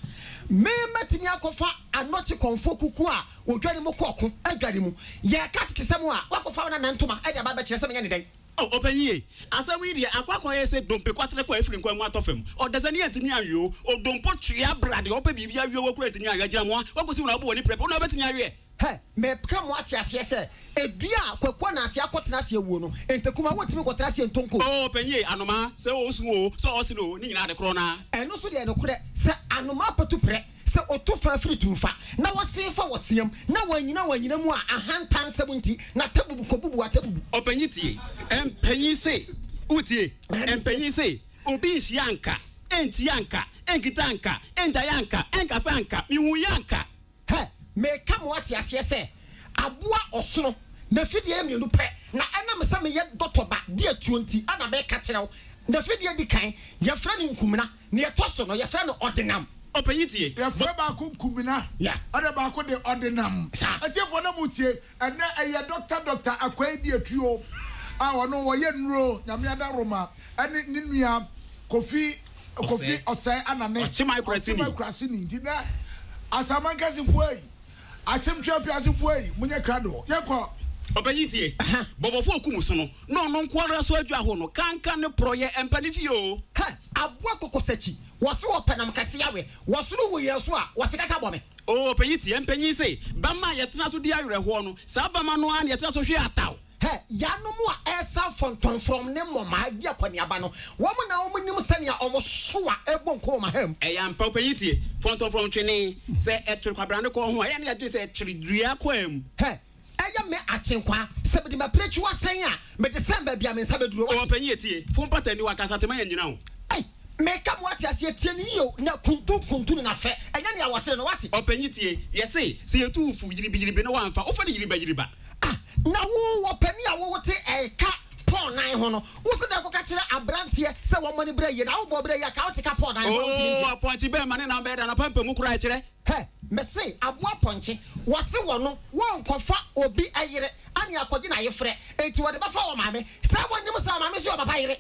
Me mɛtumi akɔfa anɔkye kɔmfoɔ kukuo a wɔdware mu kɔ ɔko adware mu. Yɛreka atetesɛm a, woakɔfa wo nana ntoma de aba abɛkyerɛ sɛ menyɛ ne dɛn? O ɔpanyin ei, asɛm yi deɛ akɔ akɔyɛ sɛ dompe kwatere kɔ afiri nkwan mu atɔ fam. Ɔdasani antumi anwe o, odompo twea bra deɛ ɔpɛ biribi awe wɔ kura antumi anwe, agyinamoa, wakɔsi wo na wobɔ w'ani prɛpɛ, wo na wobɛtumi aweɛ? Hɛ! Mereka mo ate aseɛ sɛ, dua a Kwaku Ananse akɔtena ase awuo no, ntakuma wontumi nkɔtena aseɛ ntɔ nko. O ɔpanyin ei, anomaa, sɛ ɔresu o, sɛ ɔresere o, ne nyinaa ade korɔ no ara. Ɛno nso deɛ nokorɛ, sɛ anomaa patu prɛ, Sɛ ɔtu fa firi tumfa, na wɔsen fa wɔ seam, na wɔannyina wɔn anyina mu a, ahantansɛm nti, n'atabubu kɔbubu atabubu. Ɔpanyin tie, mpanyin se, wotie? Mpanyin se, obi nhyia anka, ɛnkyia anka, ɛnkita anka, ɛngyae anka, ɛnkasa anka, mehuiɛ anka. Hɛ! Mereka mo ate aseɛ sɛ, aboa ɔsono, n'afidie yɛ mmienu pɛ, na ɛnam sɛ meyɛ dɔtɔba di atuo nti na mereka kyerɛ wo. N'afidie di kan, yɛfrɛ no nkumena. Nea ɛtɔ so no, yɛfrɛ no ɔdenam. Ɔpanyin tie. Yɛfrɛ baako nkumina, ɛna baako de ɔdenam. Saa. Atiefoɔ na mo tie, ɛnɛ ɛyɛ Dɔkta Dɔkta Akwai Diatuo. a ɔno ɔyɛ nnuro Nyame adaworoma ɛne ne nua Kofi Kofi Ɔsɛe Anane Ɔkyema Akuraseni. Ɔkyema Akuraseni nti nɛ Asaman Kɛsefoɔ ei Akyem Tweapeasefoɔ ei monyɛ krado yɛnkɔ. Ɔpanyin tie, bɔbɔfo okum so no, na ɔno nko ara so adwa ho no, kanka ne porɔyɛ mpa ne fie oo. Hɛ! Aboa kɔkɔsakyi, wɔse wɔpɛ nam kɛse awe, wɔsoro wu yɛn so a, wɔse kaka bɔ me. Oo ɔpanyin tie, mpanyin se, bɛmma a yɛtena so di awerɛhoɔ no, saa bɛmma no ara na yɛtena so hwe ataw. Hɛ! Yaanom a ɛresa fɔntɔmfrɔm ne mmɔmaa di akɔneaba no, wɔn na wɔnim sɛnea wɔn soa rebɔ nko wɔ m'aha mu. Ɛyɛ ampa, ɔpanyin tie, fɔntɔmfrɔm twene, sɛ ɛtwere kwabrane kɔn ho a, ɛyɛ a na yɛdwene sɛ ɛtwere dua kwaa mu. Hɛ! Ɛyɛ me akyenkwaa sɛ mede m'apirakyiwa sɛn a, mede sɛn baabi a me nsa bɛduro. O ɔpanyin tie, fo mpata nni hɔ, akasatema yɛ nnyina o. Ei! Meka ma woate aseɛ, tie no yie o, na kuntunkuntun na fɛ, ɛnyɛ nea wɔsere no, woate? Ɔpanyin tie, yɛse, sɛ yɛtu wo fo yiribiyiribi na woamfa, wofa no yiribayiriba. Ah, na wo ɔpanin a wote ɛka Paul nan ho no, wo se dɛn kɔka kyerɛ abranteɛ sɛ wɔmmɔ ne bra yie, na wobɔ bra yie a, ka wote ka Paul nan ho a wontumi Oo, nte. apɔnkye bɛn ma ne nam bɛyɛ da n'apampam koraa kyerɛ? Hɛ! Mese aboa pɔnkye, wɔse wɔno wɔnkɔfa obi yere ane akɔgye n'ayefrɛ, enti wɔde bɛfa wɔn maame, sɛ wɔnnim sɛ wɔn maame nso yɛ ɔpapa yere.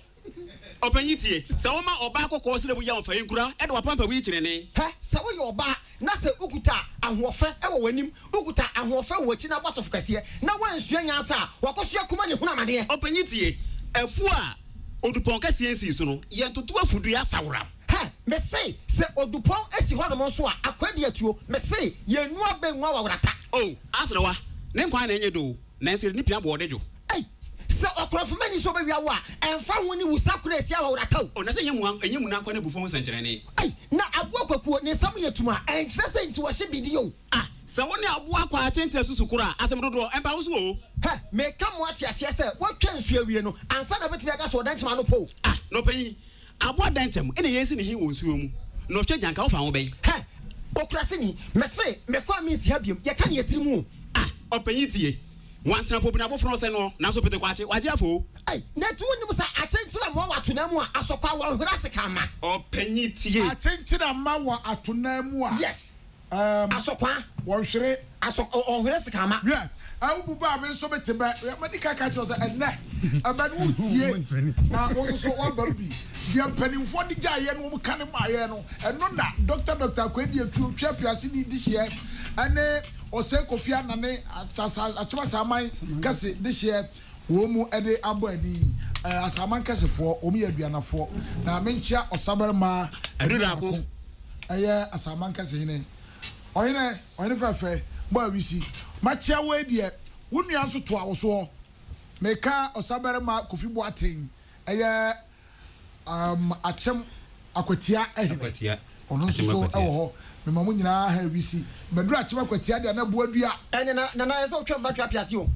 Ɔpanyin tie, sɛ woma ɔbaa kɔkɔɔ srɛ mu yɛ ɔfa nkura de w'apampam yi kyenenee. Hɛ! Sɛ woyɛ ɔbaa na sɛ wokuta ahoɔfɛ wɔ w'anim, wokuta ahoɔfɛ wɔ w'akyi na abɔ atɔfo kɛseɛ, na woansua nyansa a, wakɔsua kuma ne hunu amaneɛ. Ɔpanyin tie, afuo a odupɔn kɛseɛ nsii so no, yɛntoto afudua asaworam. Hɛ! Mese, sɛ odupɔn si hɔnom nso a, akoa di atuo. Mese, yɛnnu abɛ ngu awaworata. O, aserewa, ne nkwa na ɛnyɛ dɛ o, nanso yɛde ne pia bɔ ɔde dwo. Ei! Sɛ ɔkorɔmfomani nso ɔbɛwia wo a, ɛmfa ho ne wusa koro a ɛsi awaworata o. O, na sɛ ɛnyɛ mua, ɛnyɛ muna nkwa ne abufuo ho nsɛnkyerɛnne. Ei! Na aboa kwakuo, ne nsam yɛ tumm a, ɛnkyerɛ sɛ nti wɔhyɛ bidie o. Ah! Sɛ wo ne aboa kɔ akyenkyerɛ susukoro a, asɛm dodoɔ, ɛmpa wo so o. Hɛ! Meka mo ate aseɛ sɛ, woatwa nsuo awie no, ansa na wobɛtumi aka sɛ ɔdɛnkyɛm ano pɔ o. Ah! Na ɔpanyin, Aboa dɛnkyɛm na yɛnsi ne he wɔ nsuo mu, na ɔhwɛ gyanka wofa ho bɛn? Hɛ! Okuraseni, mese mekɔ a mensi ha biom, yɛka ne yɛ tiri mu o. Ah! Ɔpanyin tie, nwansena po bena abofra ɔsɛ noɔ, nanso pete kwakye, wagye afa o. Ei! Na enti wonnim sɛ akyenkyena mmoa wɔ atonaa mu a, asɔkwaa wɔ nhwere ase ka mma? Ɔpanyin tie. Akyenkyena mma wɔ atonaa mu a. Yes! Ɛɛm. Asɔkwaa. Wɔnhwere. Asɔ, ɔnhwere sekamma. Hwɛ, ɛ, wo bu bɛ a me nso mete bɛ. Hwɛ, madi kan aka akyerɛ wo sɛ ɛnnɛ, ɛbɛ no woretie, na wo nso so woaba mu bi. Deɛ mpanimfoɔ de gyaeɛ no wɔn ka de maa yɛn no, ɛno na Dɔkta Dɔkta Akwaa Atuo, Twea Piaseni dehyeɛ, ɛne Osei Kofi Anane, Asa, Akyem Asaman Kɛse dehyeɛ, wɔn mu de abɔ ani. Ɛ, Asaman Kɛsefoɔ, wɔn yɛ aduanafoɔ. Na menkyea Ɔsabarima Adu Darko. Ɛyɛ Asaman Kɛse hene. Ɔhene, ɔhene fɛfɛ, bɔ awisi. Makyea wo yi deɛ, wo nua nso toa wo soɔ. Meka Ɔsabarima Kofi Boateng, ɛyɛ um, Akyem Akwatia hene. Akwatia. Ɔno nso Akyem so Akwatia. wɔ hɔ. Mema mo nyinaa ha awisi. Maduru Akyem Akwatia deɛ na boa dua. Ɛne na nana ɛsɛ wotwa mma twa apiase o.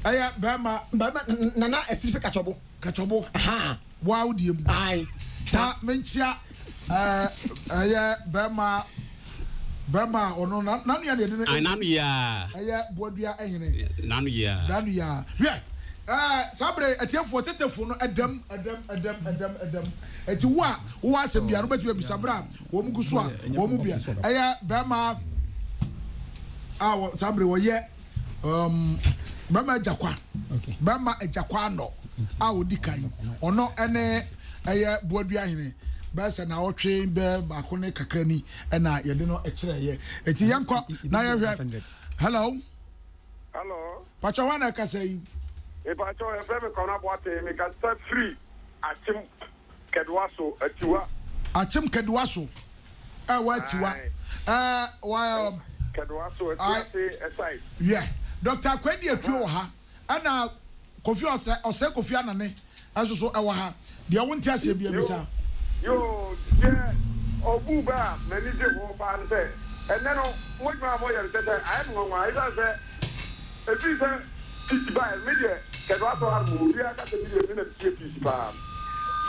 Ɛyɛ bɛrima. Bɛrima nana asirifi katwɔbo. Katwɔbo. Ahaa. Woa wo deɛ mu. Ae. Na menkyea ɛɛ ɛyɛ bɛrima bɛrima a ɔno na n'ano yɛ deɛ de no Ae n'ano yɛ a. Ɛyɛ boadua hene. N'ano yɛ a. N'ano yɛ a. Hwɛ ɛɛ saa bere atiefoɔ tetefo no ɛdɛm ɛdɛm ɛdɛm ɛdɛm ɛdɛm eti wo a wowɔ asɛm biara wobɛtumi abisa bere a wɔn gu so a wɔn mu bia ɛyɛ bɛrima a wɔ saa bere wɔyɛ. Um, bɛma agya kwa, bɛma agya kwa anɔ a ɔdi kan, ɔno ɛne ɛyɛ boadua hene bɛyɛ sɛ naawɔtwe bɛɛ baako ne kakra ni ɛna yɛde no kyerɛɛyɛ. Eti yɛnkɔ na yɛhwɛ. Hello. Hello. Pakyɛ hɔ na ɛkasa yi. Mepakyɛ yɛfrɛ me Kɔnɔ Aboate, mekasa firi Akyem Keduwa so, Atiwa. Akyem Keduwa so, ɛwɔ Atiwa. Ɛɛ wɔ. Keduwa so, Atiwa se side. Yɛ, Doctor Akwadi Atuo wɔ ha, ɛna Kofi Ɔsɛ, Ɔsɛ Kofi Anane nso so ɛwɔ ha. Deɛ wo nte aseɛ bia bisa. Yoo, deɛ ɔbuu bɛ a m'ani gye ho paa ne sɛ, ɛnnɛ no, mo adwuma a moyɛ no kyerɛ sɛ ayɛ me nwanwa ɛsiane sɛ Ɛfiri sɛ peace baeɛ no, me deɛ kɛdoa tɔ ha nom, obiara ka sɛ me deɛ me na metie peace paa.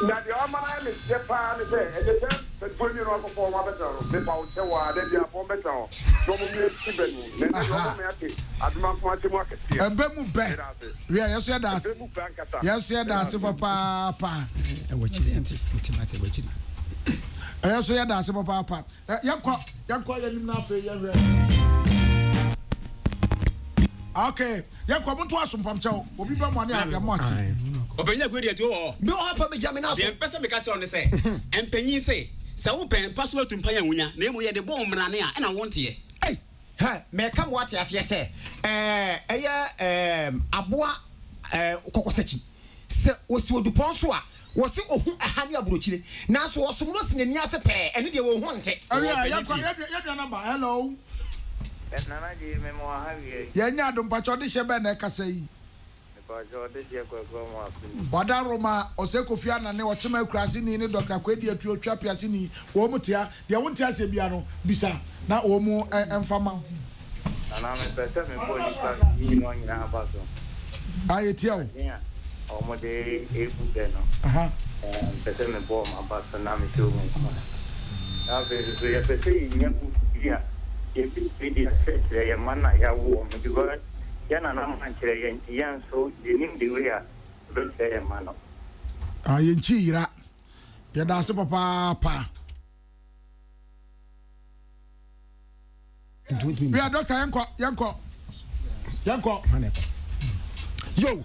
Na deɛ wama no ayɛ me dɛ paa ne sɛ, ɛnnɛ sɛ mpanyinfoɔ mmienu akɔfa wɔn abɛtena no, mepa wo kyɛw aa, da biara fa wɔn bɛtena hɔ na wɔn mmue ti bɛ no, na ɛnnɛ deɛ wɔama me ate Adomankoma akyɛmu akɛseɛ. Ɛbɛ mu bɛ. Meda ase. Wiɛ, yɛn nso yɛda ase. Ɛbɛ mu bɛ ankasa. Yɛn nso yɛda Meda ase ase. papaapa. Ɛwɔ akyiri, nti mate ɛwɔ akyiri. Yɛn nso yɛda ase papaapa. Yɛnkɔ, yɛnkɔ yɛn anim na afei yɛnhwɛ. Ok, yɛnkɔ, monto aso mpamkyɛw, obi ba mo ane a yɛma ate. Ɔpanyin Akua deɛ tuo wɔ hɔ. Me wɔ hɔ pa megya me nan so. Deɛ mpɛ sɛ meka kyerɛ wo ne sɛ, mpanyin se, sɛ wopɛ mpa so atu mpan a wunya, na mmom yɛde bɔ wo mmrane a, ɛna wonteɛ. Ei! Hɛ! Meka ma woate aseɛ sɛ, ɛɛ, ɛyɛ ɛɛm, aboa ɛɛ, kɔkɔsakyi. Sɛ ɔsi odupɔn so a, wɔse ɔhu ɛha ne aburokyire. Nanso ɔsom no si n'ani ase pɛɛ, ɛno deɛ ɔnhu nte. Ɛwia, Ɔpanyin yɛnkɔ, tie. yɛn nua number, hello. Nana Gyei me mo aha wia yi. Yɛn nyɛ adom, mpakyɛ ɔdehyeɛ bɛn na ɛkasa yi? Mepakyɛ ɔdehyeɛ Kwaku Amoako ni. Wada Roma, Osei Kofi Anane, Ɔkyema Akurase ni ne Dɔkta Kwedi Atuo Tweapease ni, wɔn mu tea. Deɛ wonte aseɛ biara no, bisa na wɔn mu mfa ma wo. Nana mepɛ sɛ mebɔ nnipa mmienua nyinaa aba so. Ah, yɛtia wo. Adwene a wɔde rebu bɛ no, mepɛ sɛ mebɔ wɔn aba so na mehyɛ wɔn nkuran. Na afei nso so yɛpɛ sɛ yɛnya book bi a yɛbɛtumi de akyerɛkyerɛ yɛn mma no a yɛawo wɔn no because yɛn nananom ankyerɛ yɛn nti yɛn nso yɛnnim the way a yɛbɛkyerɛ yɛn mma no. Ah, yɛnkyi yera. Yɛda ase papaapa. Wia doctor yɛnkɔ yɛnkɔ yɛnkɔ. Yo.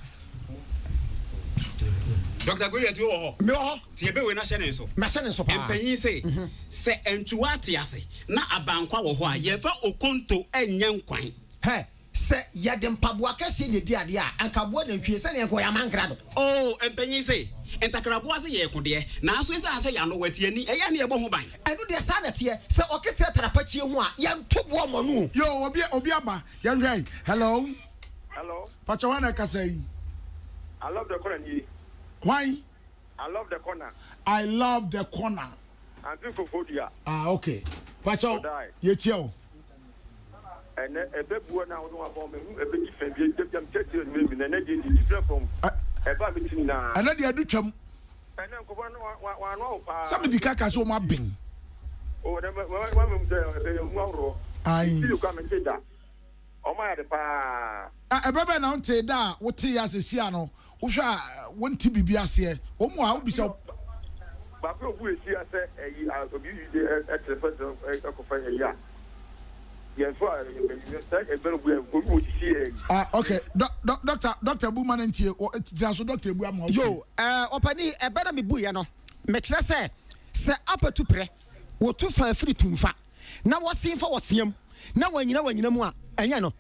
Doctor Goliath wɔ hɔ. Me wɔ hɔ. Tie bɛ wei na hyɛ ne nso. Mahyɛ ne nso paa. Mpanyin se, mhm. sɛ ntuwa te ase na abankwa wɔ hɔ a, yɛmfa okonto nyɛ nkwan. Hɛ, Sɛ yɛde mpaboa kɛseɛ na ɛdi adeɛ a, anka aboa nantwie sɛdeɛ anka ɔyɛ amankrado. O mpanyin se, ntakraboa se yɛreko deɛ, nanso esiane sɛ yɛano wɔ ati ani, ɛyɛ a na yɛbɔ ho ban. Ɛno deɛ saa na ɛteɛ, sɛ ɔketeɛ tara pakyie ho a, yɛnto boɔ mmɔ no o. Yoo obi obi aba yɛnhwɛ yi hello. Hello. Pakyɛ hwan na ɛkasa yi. I love the corner nie. Hwan. I love the corner. I love the corner. Auntie Kofodia. Ah okay. Pakyɛ yɛtie o. Ɛnɛ ɛbɛ bua na wode wabɔ me hu ɛbɛ different bi ɛda bia mekyerɛkyerɛ no mi na ɛnɛ deɛ deɛ different from ɛbɛ a meti nyinaa. Ɛnɛ deɛ ɛdu twam. Ɛnɛ nkɔfɔ no wanoa wo paa. Sɛ medi kaka sɛ wɔn aben. O ɛnɛ wa mɛ mu sɛ ɛbɛ yɛ hu ahoroɔ. Ayi. Ti kura mente da. Ɔmo ayɛ de paa. Na ɛbɛ bɛn na wontee da a wotee a seesei a no wohwɛ a wonte biribi aseɛ? Wɔn mu a wobisa. Baako a obu ehyia sɛ ɛyi a obi yi de ɛkyerɛ fɛ sɛ ɛkɔfa ɛyi a yɛn so a sɛ ɛbɛn obu yɛ obi wɔ sisi yɛ. Ah okay dɔ dɔ doctor doctor bu ma no ntie wɔ gyina so doctor bu ama. Yo ɛɛ ɔpanin ɛbɛ na mebu yɛ no mekyerɛ sɛ sɛ apatu prɛ wɔtu fa firi tumfa. na wɔsen fa ɔseam na wɔanyina wɔ anyina mu a, ɛnyɛ no.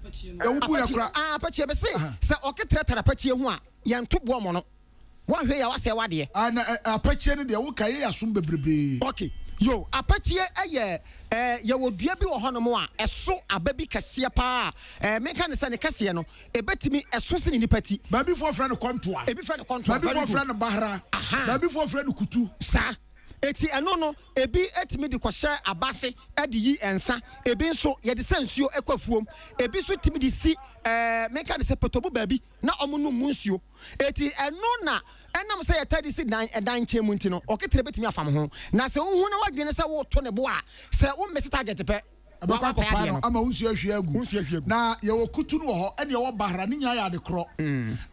Apakye, ah, apakye, mese sɛ ɔketrɛ tare apakye ho a, yɛnto boɔ mmɔ no. Woanhwɛ yie a woasɛe w'adeɛ. Ah, na eh, apakye no deɛ woka yɛ asom bebrebee. Ok, yo, apakye yɛ eh, yɛwɔ dua bi wɔ hɔnom a ɛso aba bi kɛseɛ paa a, eh, menka ne sɛ ne kɛseɛ no, ɛbɛtumi, ɛso sene nipa ti. Baabifoɔ frɛ no kɔntoa. Ebi frɛ no kɔntoa, very good. Baabifoɔ frɛ no bahra. Aha. Baabifoɔ frɛ no kutu. Saa. Enti ɛno no, ebi tumi de kɔhyɛ aba ase de yi nsa, ebi nso yɛde sɛ nsuo kɔ afuom, ebi nso tumi de si ɛɛ menka ne sɛ pɔtɔmu baabi na wɔnom mu nsuo. Enti ɛno na ɛnam sɛ yɛtaa de si dan ɛdan nkyɛn mu nti no, ɔketerɛ bɛtumi afam ho. Na sɛ wohu na woadwene sɛ woreto ne bo a, sɛ wo mese target pɛ, Ɛbɛkɔ woapɛ akɔpae adeɛ no no. ama wo nsuo ahwie agu. Wo nsuo ahwie agu. Na yɛwɔ kutu no wɔ hɔ, ɛne ɛwɔ bahra, ne nyinaa yɛ ade korɔ.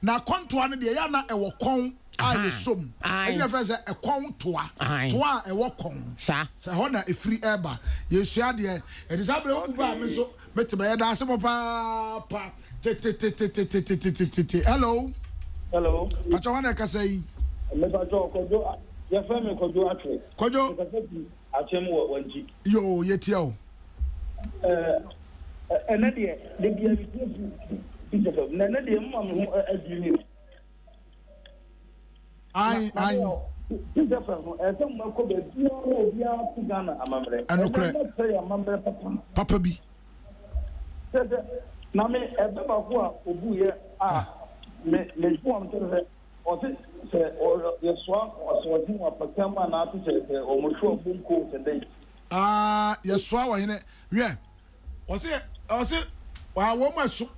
Na kɔntoa no deɛ, ɛyɛ a na ɛwɔ kɔn a Ahaa. yɛsɔ mu. Ae. Ɛno na yɛfrɛ no sɛ ɛkɔn toa. Ae. Toa a ɛwɔ kɔn. Saa. Sɛ ɛhɔ na ɛfiri ɛreba. Yɛsua adeɛ. Ɛnti saa berɛ wo ba a me nso mete bɛ. Yɛda ase papaapa. Tetetetetetetetete. Hello. Hello. Pakyɛ hwan na ɛkasa yi? Mepakyɛ Kwadwo, yɛfrɛ me Kwadwo Atwere. Kwadwo. Mekasa fi Akyem wɔ Wankyi. Yoo yɛtia o. Ɛɛ ɛnɛ deɛ da bia me tie fi Peace FM na ɛnɛ deɛ mma me ho adwiri me o. Ayi ayi. Peace FM no ɛsɛ mo ɛkɔ baabiara na obiara te Ghana amammerɛ. Ɛnokorɛ. Ɛnɛ mo kyerɛ yɛ amammerɛ papa. Papa bi. Sɛ sɛ na me ɛbɛ baako a obu yɛ a me me fo am kyerɛ sɛ Ɔse sɛ yɛsoa ɔsoɔden wɔ apata mu anaa te sɛ sɛ wɔhwe ɔbo nko sɛ dɛn. Ah yɛsoa ɔhene wiɛ ɔse ɔse waa wɔn mu ɛso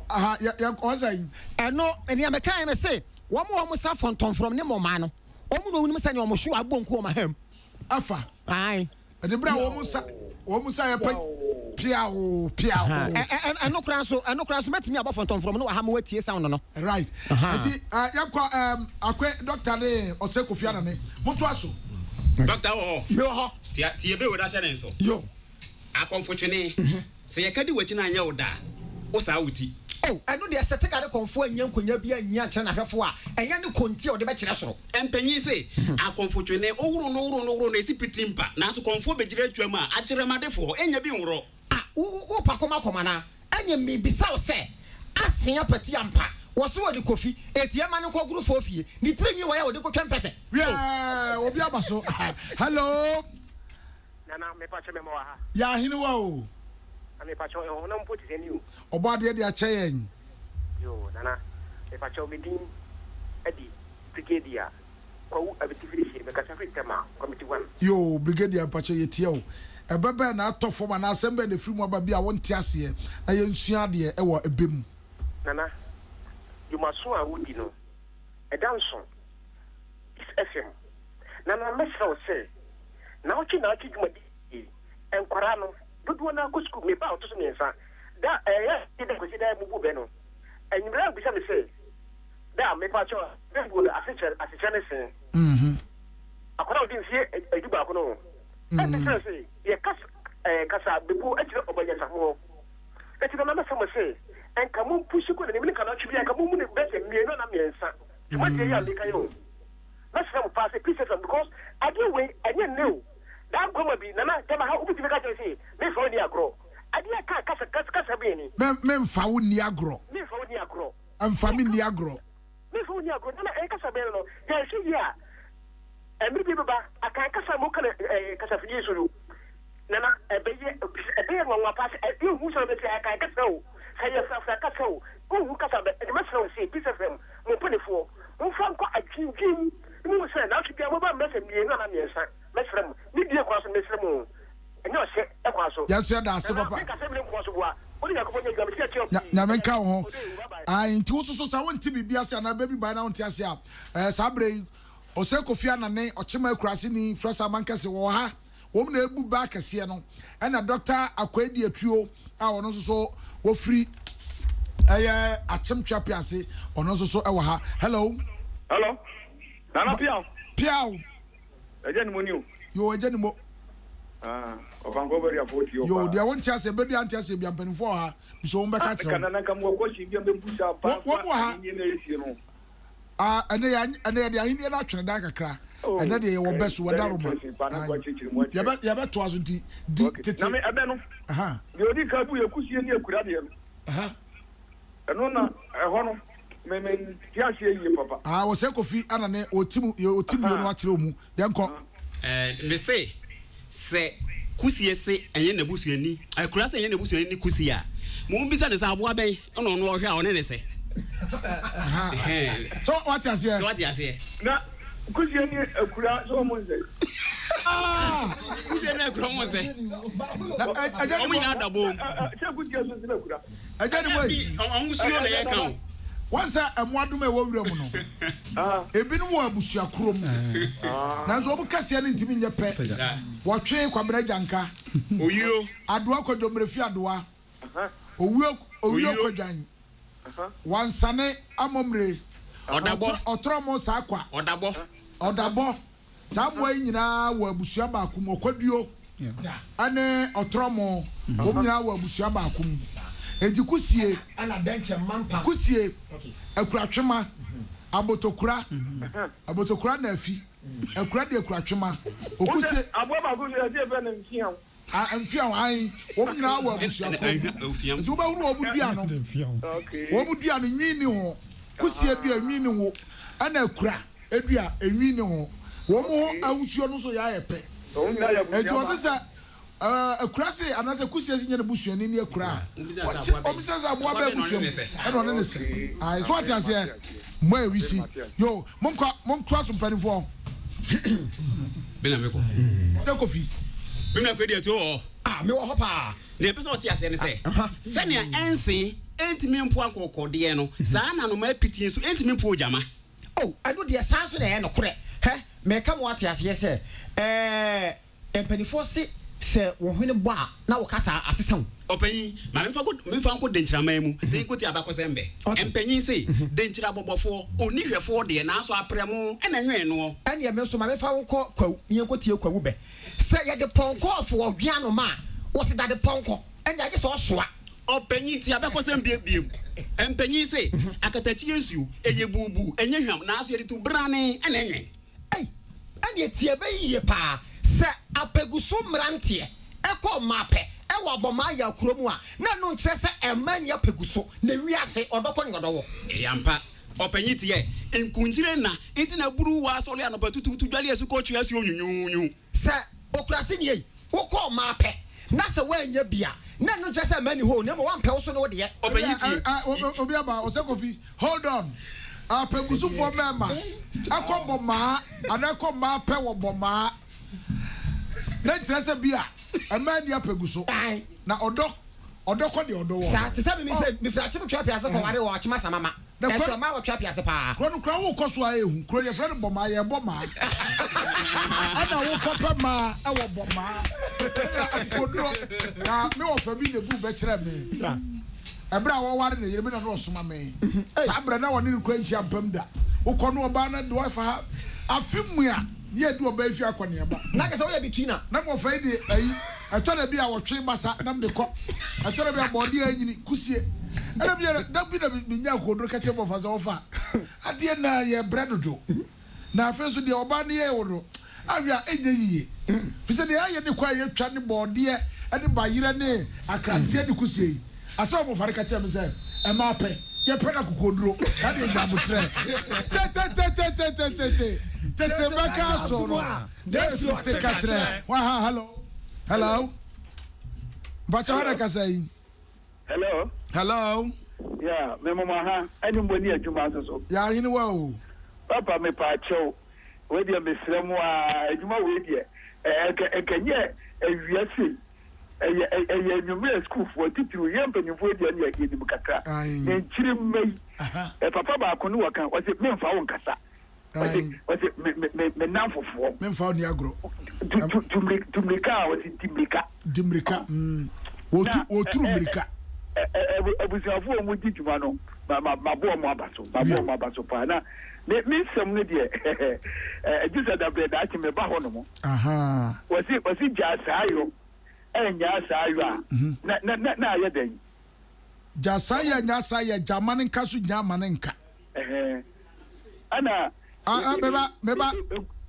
aha yɛ yɛ ɔsɛ yi. Ɛno nea mekaeɛ ne se wɔn a wɔn sa fɔntɔmfrɔm ne mmɔmaa no wɔn na wɔnim sɛnea wɔn hyew abɔ nku wɔn aham. Afa. Ae. Ɛde bere a wɔn nsa wɔn nsa yɛ pɛ piaw piaw. Ɛno koraa nso ɛno koraa nso mɛtumi abɔ fɔntɔmfrɔm no wɔ ha ma watie sound no. Right. Nti yɛnkɔ Akwe doctor ne Ɔsɛ Kofi Anane. Montoa so. Doctor wɔ hɔ? Mewɔ hɔ. Tie tie bɛ wei na hyɛ ne nso. Yo. Akɔmfotwene, sɛ yɛka di w'akyi na anyɛ wo dɛ a, wo saa wo ti. Oh, ɛno deɛ sɛ Tegade kɔmfoɔ annya nkonyaa bi anyi ankyerɛ n'ahwɛfoɔ a, ɛnyɛ ne kɔnti a ɔde bɛkyerɛ soro. Mpanyin se, Akɔmfo twene, wohoro no woro no woro no, esi piti mpa, nanso kɔmfoɔ begyina atwam a, akyerɛmadefoɔ nnya bi nworɔ. Ah, wo, wo, wopa kɔm akɔm anaa? Ɛneɛ mebisa wo sɛ, Asen apati ampa? Wɔse wɔde Kofi, enti ɛma no nkɔ Gurufoɔ fie, ne tiri nwi wɔ yɛ a wɔde kɔtwa mpɛsɛ? Wiɛɛ, obi aba so. Hello. Nana mepakyɛ mema wɔ ha. Yɛ ahenewa o. Na mepakyɛw ɛhonam mpo te sɛ ni o. Ɔbɔ adeɛ de akyɛ yɛn. Yoo Nana mepakyɛw me din de Brigadier Kwawu Abitifirihye mekasa firi Tema Committee one. Yoo Brigadier mpakyɛw yɛtie wo. Ɛbɛ bɛn na atɔ fam anaa asɛm bɛn na ɛfiri mu aba bi a wonte aseɛ na yɛnsua adeɛ wɔ ɛbɛ mu. Nana, dwumaso a wodi no, ɛda nso. Peace FM, Nana mɛsrɛ wo sɛ, naawɔtwe naawɔtwe dwumadi yi, nkwadaa no, dodoɔ no ara kɔ sukuu, me ba a ɔtɔ so mmiɛnsa, da a ɛyɛ da Kwasi da a mubu bɛ no, anwummerɛ a ɔbisa me sɛ, Da, mepakyɛw, bɛ buo no asekyerɛ asekyerɛ ne sen? Akwadaa a ɔdi mfeɛ dubaako no ho. Ɛnte sɛ se yɛka kasa bɛbuo kyerɛ ɔbanyansafoɔ. Enti Nana mɛsrɛ mo se, nka mompushi kɔ n'anim ne nka naawɔtwe biara nka mommu no bɛyɛ sɛ mmienu anaa mmiɛnsa. Dwumadie yi a meka yi o, mɛsrɛ mo paa sɛ Peace FM because adeɛ wei ɛnyɛ nnɛ o, daa nkwama bi Nana Gyama ha obi tumi ka kyerɛ se memfa wo nni agorɔ. Adeɛ a ɛka kasa kasa bɛn ni? Me memfa wo nni agorɔ. Memfa wo nni agorɔ. Mfa me nni agorɔ. Memfa wo nni agorɔ. Nana ɛyɛ kasa bɛn no? Yɛnhwɛ yie a, mmere bi bɛba, Akan kasa a moka no kasafidie so no, Nana, ɛbɛyɛ ɛbɛyɛ nwanwa paa sɛ yɛnhu sɛ ɔbɛsɛ Akan kasa o, sɛ ɛyɛ Frafra kasa o, wonhu kasa bɛ. Ɛnti mɛsrɛ wo se, Peace FM, mo mpaninfoɔ, momfa nkɔ adwendwen mu na monhu sɛ naawɔtwe biara mobɛba mmɛsɛ mmienu anaa mmiɛnsa. Mɛsrɛ mo, ne die kwan so no, mesrɛ mo o, ɛnyɛ ɔhyɛ kwan so. Yɛn nso yɛda ase Nana, papa. menka sɛ mene nkoa so boa. Wo ne Nyankopɔn nyɛ adwuma, mete akyire wo pii. Nyame nka wo ho. Ɔdɔ ewu, bye bye. Ae, nti wo soso sɛ wonte biribi ase anaa bɛ bi bae na wonte ase a, eh, saa berɛ yi, Osei Kofi Anane, Ɔkyema Akurase-ni, Frɛsa Amankɛse, wɔwɔ ha. Wɔn na ɛbu bɛ akɛseɛ no. Ɛna Dɔkta Akwai Atuo a ɔno nso so wɔfiri ɛyɛ Akyem Tweape ase, ɔno nso so ɛwɔ ha. Hello. Hello. Nana Piaw. Piaw. Ɛgya ni mo ni o. Yo, ɛgya ni mo. Ah, ɔfankɔ bɛri afɔ ti o. Yo, deɛ wɔn ti aseɛ, bɛbi ante aseɛ bi mpanimfoɔ wɔ ha, bisɛ wɔn bɛka kyerɛ wɔn. Nana nka mo wɔ kɔsi bi a bɛ busa ba fa ahenni na esie no. Ah, ɛnɛ yɛ ɛnɛ yɛde ahenni no atwene dan kakra. Oh, Ɛnɛ deɛ yɛwɔ bɛ so wɔda Roma. Yɛbɛ yɛbɛtoa so nti di tete. Na me ɛbɛ no. Deɛ odi ka bu yɛ kusie ne akura deɛ no. Ɛno na ɛhɔ no me me nte aseɛ yie papa. Ah, wɔsɛ Kofi ana ne ɔti mu yɛ ɔti mmienu akyerɛ mu. Yɛnkɔ. Ɛɛ, mese sɛ kusie se ɛnyɛ n'abusuani, akura se ɛnyɛ n'abusuani ne kusie a, mommisa no sɛ aboa bɛn na ɔno ɔhwɛ a ɔne no sɛ. So wate aseɛ? So wate aseɛ? Na kusie ne akura sɛ wɔn nsɛ. Kusie ne akura wɔn nsɛ. Wɔn nyinaa da bom. Sɛ kusie nso sɛ akura. Agya ne wei. Ahosuo na yɛka o. Wɔn sɛ mmoadoma a ɛwɔ wura mu no, ebinom wɔ abusua koro mu, nanso wɔn kɛseɛ no ntumi nyɛ pɛ. Wɔtwe Kwabena Gyanka, Owuo, Adoa Kwadwo Mmerefi Adoa, Owuo, Owuo Kwadwan, Wansane Amɔmmire, Ɔdabɔ, Ɔtrɔmo Saakwa, Ɔdabɔ, Ɔdabɔ. Saa mmoa yi nyinaa wɔ abusua baako mu, ɔkwaduo ne ɔtrɔmo, wɔn nyinaa wɔ abusua baako mu. Enti kusie, kusie, akuratwema, abotokura, abotokura na afi, akura de akuratwema, okusie. Aboa baako nso yɛse yɛfrɛ no mfeaw. Ah, mfeaw, ae, wɔn nyinaa wɔ abusua koro mu. Nti wobɛhunu wɔn dua no, wɔn dua no nwi nni ho, kusie dua nwi nni ho, ɛna akura dua nwi nni ho. Wɔn ho ahosuo no nso yɛ ayɛ pɛ. Nti wɔse sɛ akura se anaasɛ kusie se nyɛ ne busuani ne akura a, wɔn sɛ sɛ aboa bɛɛ busua mu ɛna ɔne ne sɛ. Ae, so ate aseɛ? Mo a ɛwisi. Yo, monkɔ, montoa so mpanimfoɔ. Me na mekɔ. Sɛ Kofi. Me nua Kwedi Atuo wɔ hɔ. Ah, mewɔ hɔ paa. Nea ɛpɛ sɛ ɔte aseɛ ne sɛ, sɛnea ɛnse ntumi mpo ankɔkɔdeɛ no, saa ara na anomaa piti nso ntumi mpo ogyama. Oh, ɛno deɛ saa nso na ɛyɛ nokorɛ. Hɛ, mereka mo ate aseɛ sɛ, ɛɛ. Mpaninfoɔ se sɛ wo hwene bɔ a na wo kasa asesa o. Ɔpanyin, ma memfa nkɔ memfa nkɔ Denkyiraman mu na yɛnkɔtie abakɔsɛm bɛ. Mpanyin se, Denkyira bɔbɔfoɔ, ɔnni hwɛfoɔ deɛ, nanso aprɛmo na ɛnwɛn noɔ. Ɛnneɛ me nso ma memfa wo nkɔ Kwawu na yɛnkɔtie Kwawu bɛ. Sɛ yɛde pɔnkɔ ɔfo ɔhwe anoma a, wɔse dade pɔnkɔ, ɛnneɛ agye sɛ ɔsoa. Ɔpanyin ti abɛkɔsɛm biebiem. Mpanyin se, Akatakyi yɛ nsuo, ɛyɛ buubuu, ɛnyɛ hwam, naaso yɛde tu brane na ɛnwen. Ei, ɛneɛ tie bɛ yiye paa, sɛ apaguso mmeranteɛ kɔ mmaapɛ wɔ abɔmaa yaw kuro mu a, na ɛno nkyerɛ sɛ mmaa nni apaguso, na wiase, ɔdɔ kɔ ne ɔdɔ wɔ. Ɛyɛ ampa, ɔpanyin teɛ, nkunkyire nna nti na aburu wɔ asɔre anɔpa tutuutu dwale asukɔ twe asuo nwunwuunwu. Sɛ okuraseni ei, wokɔ ɔmaa pɛ na sɛ woannya bi a, na ɛno nkyerɛ sɛ mma nni hɔ o, na mmom woampɛ wo so ne wo deɛ. Ɔpanyin tie. Obi aba, ɔsɛ Kofi, hold on. Apagusofoɔ mmarima ɛkɔ bɔ maa anaa ɛkɔ mmaa pɛ wɔ bɔ maa. Na nkyerɛ sɛ bi a mmaa nni apaguso. Na ɔdɔ ɔdɔ kɔ deɛ ɔdɔ wɔ. Saa, te sɛ me sɛ mefiri Akyem Tweapease kɔware wɔ Akyem Asamama. Na Ɛso kuro ɛmaa wɔtwe apease paa. Kuro no koraa wokɔ so a ɛhu. Kuro no yɛfrɛ no Bɔmaa, yɛbɔ maa. Ɛna wokɔ pɛ maa ɛwɔ Bɔmaa. Ɛna akokoduro na me wɔfa bi na ebu bɛkyerɛ me. Ɛberɛ a wɔware ne yere me na na ɔsoma me. Saa berɛ na wɔne no kura nhyia mpam da. Wokɔ no ɔbaa no de wafa ha. Afe mu a ne yɛdi ɔbaa yi fie akɔneaba. Na kyerɛ sɛ woyɛ betweener. Na me wɔfa yi de ayi. Ɛtɔ da bi a wɔtwe basa na mede kɔ. Ɛtɔ da bi a bɔɔdeɛ anyini, kusie. Ɛna bi a da bi na menya akokoduro ka kyerɛ mmɔfra sɛ wɔfa adeɛ na yɛbrɛ dodo. Na afei nso deɛ ɔbaa no yɛɛ wo no, ahwɛ a ɛnyɛ yiye. Firi sɛ deɛ yɛayɛ ne kwan a yɛtwa ne bɔɔdeɛ ne bayerɛ ne akranteɛ ne kusie yi. Asɛm a mmɔfra no ka kyerɛɛ me sɛ ɛmaa pɛ, yɛpɛ no akokoduro, na deɛ nya aboterɛ. Tetetetetetete, tete bɛka aso no. David te ka kyerɛ hwan ha hello hello mpakyɛ hwan na kasa yi. Hello. Hello. Yeah, me mama ha ɛne mo ni adwuma nso so. Yɛ ahene wa o. Papa me pa akyɛw wei deɛ mesrɛ mo a adwuma wei deɛ ɛka ɛkɛnyɛ awia sei ɛyɛ ɛyɛ anwummerɛ sukuufoɔ titiriw yɛ mpanyinfoɔ deɛ ne yɛnim kakra ne nkyiri mma yi papa baako ne wɔka wɔse memfa wo nkasa Ɔse ɔse me me me me nnamfofoɔ. Me nfa wo ni agorɔ. Tu tu tu mmirika tu mmirika a ɔse di mmirika. Di mmirika mm wɔtu wɔturu mmirika. Ɛ ɛ abusuafoɔ a wɔn di dwuma no ma ma ma bɔ wɔn aba so ma bɔ wɔn aba so paa na me me nsɛm no deɛ ɛ gye sɛ dabrɛ daakye me ba hɔ nom. Wɔse wɔse gyaa saa yɔ ɛnyaa saa yɔ a na na na na ayɛ dɛn. Gyaa saa yɛ nyaa saa yɛ gyaa ma ne nka so nyaa ma ne nka. Ɛhɛn. Ɛna. Ah, ah, meba, meba.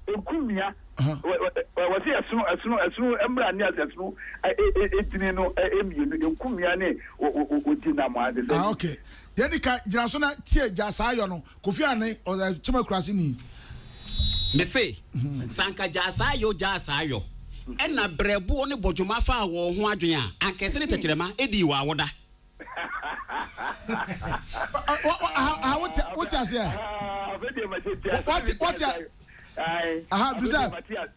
Nkumia. Wɔsi ɛsono, ɛsono, ɛsono mmra ne ase ɛsono edini no mmienu nkumia ne odi nam ade sɛ. Ah, okay. Yɛdi ka gyina so na tie gya saa yɔ no. Kofi Ane, ɔyɛ Kyema Kurase ni. Mese, sɛ anka gya saa yɔ gyaa saa yɔ, ɛna brɛboɔ ne bɔdwoma faa wɔn ho adwene a, anka ɛse ne tɛkyerɛma dii wɔ awoda. Wote aseɛ? Wote wote aha ɛfiri sɛ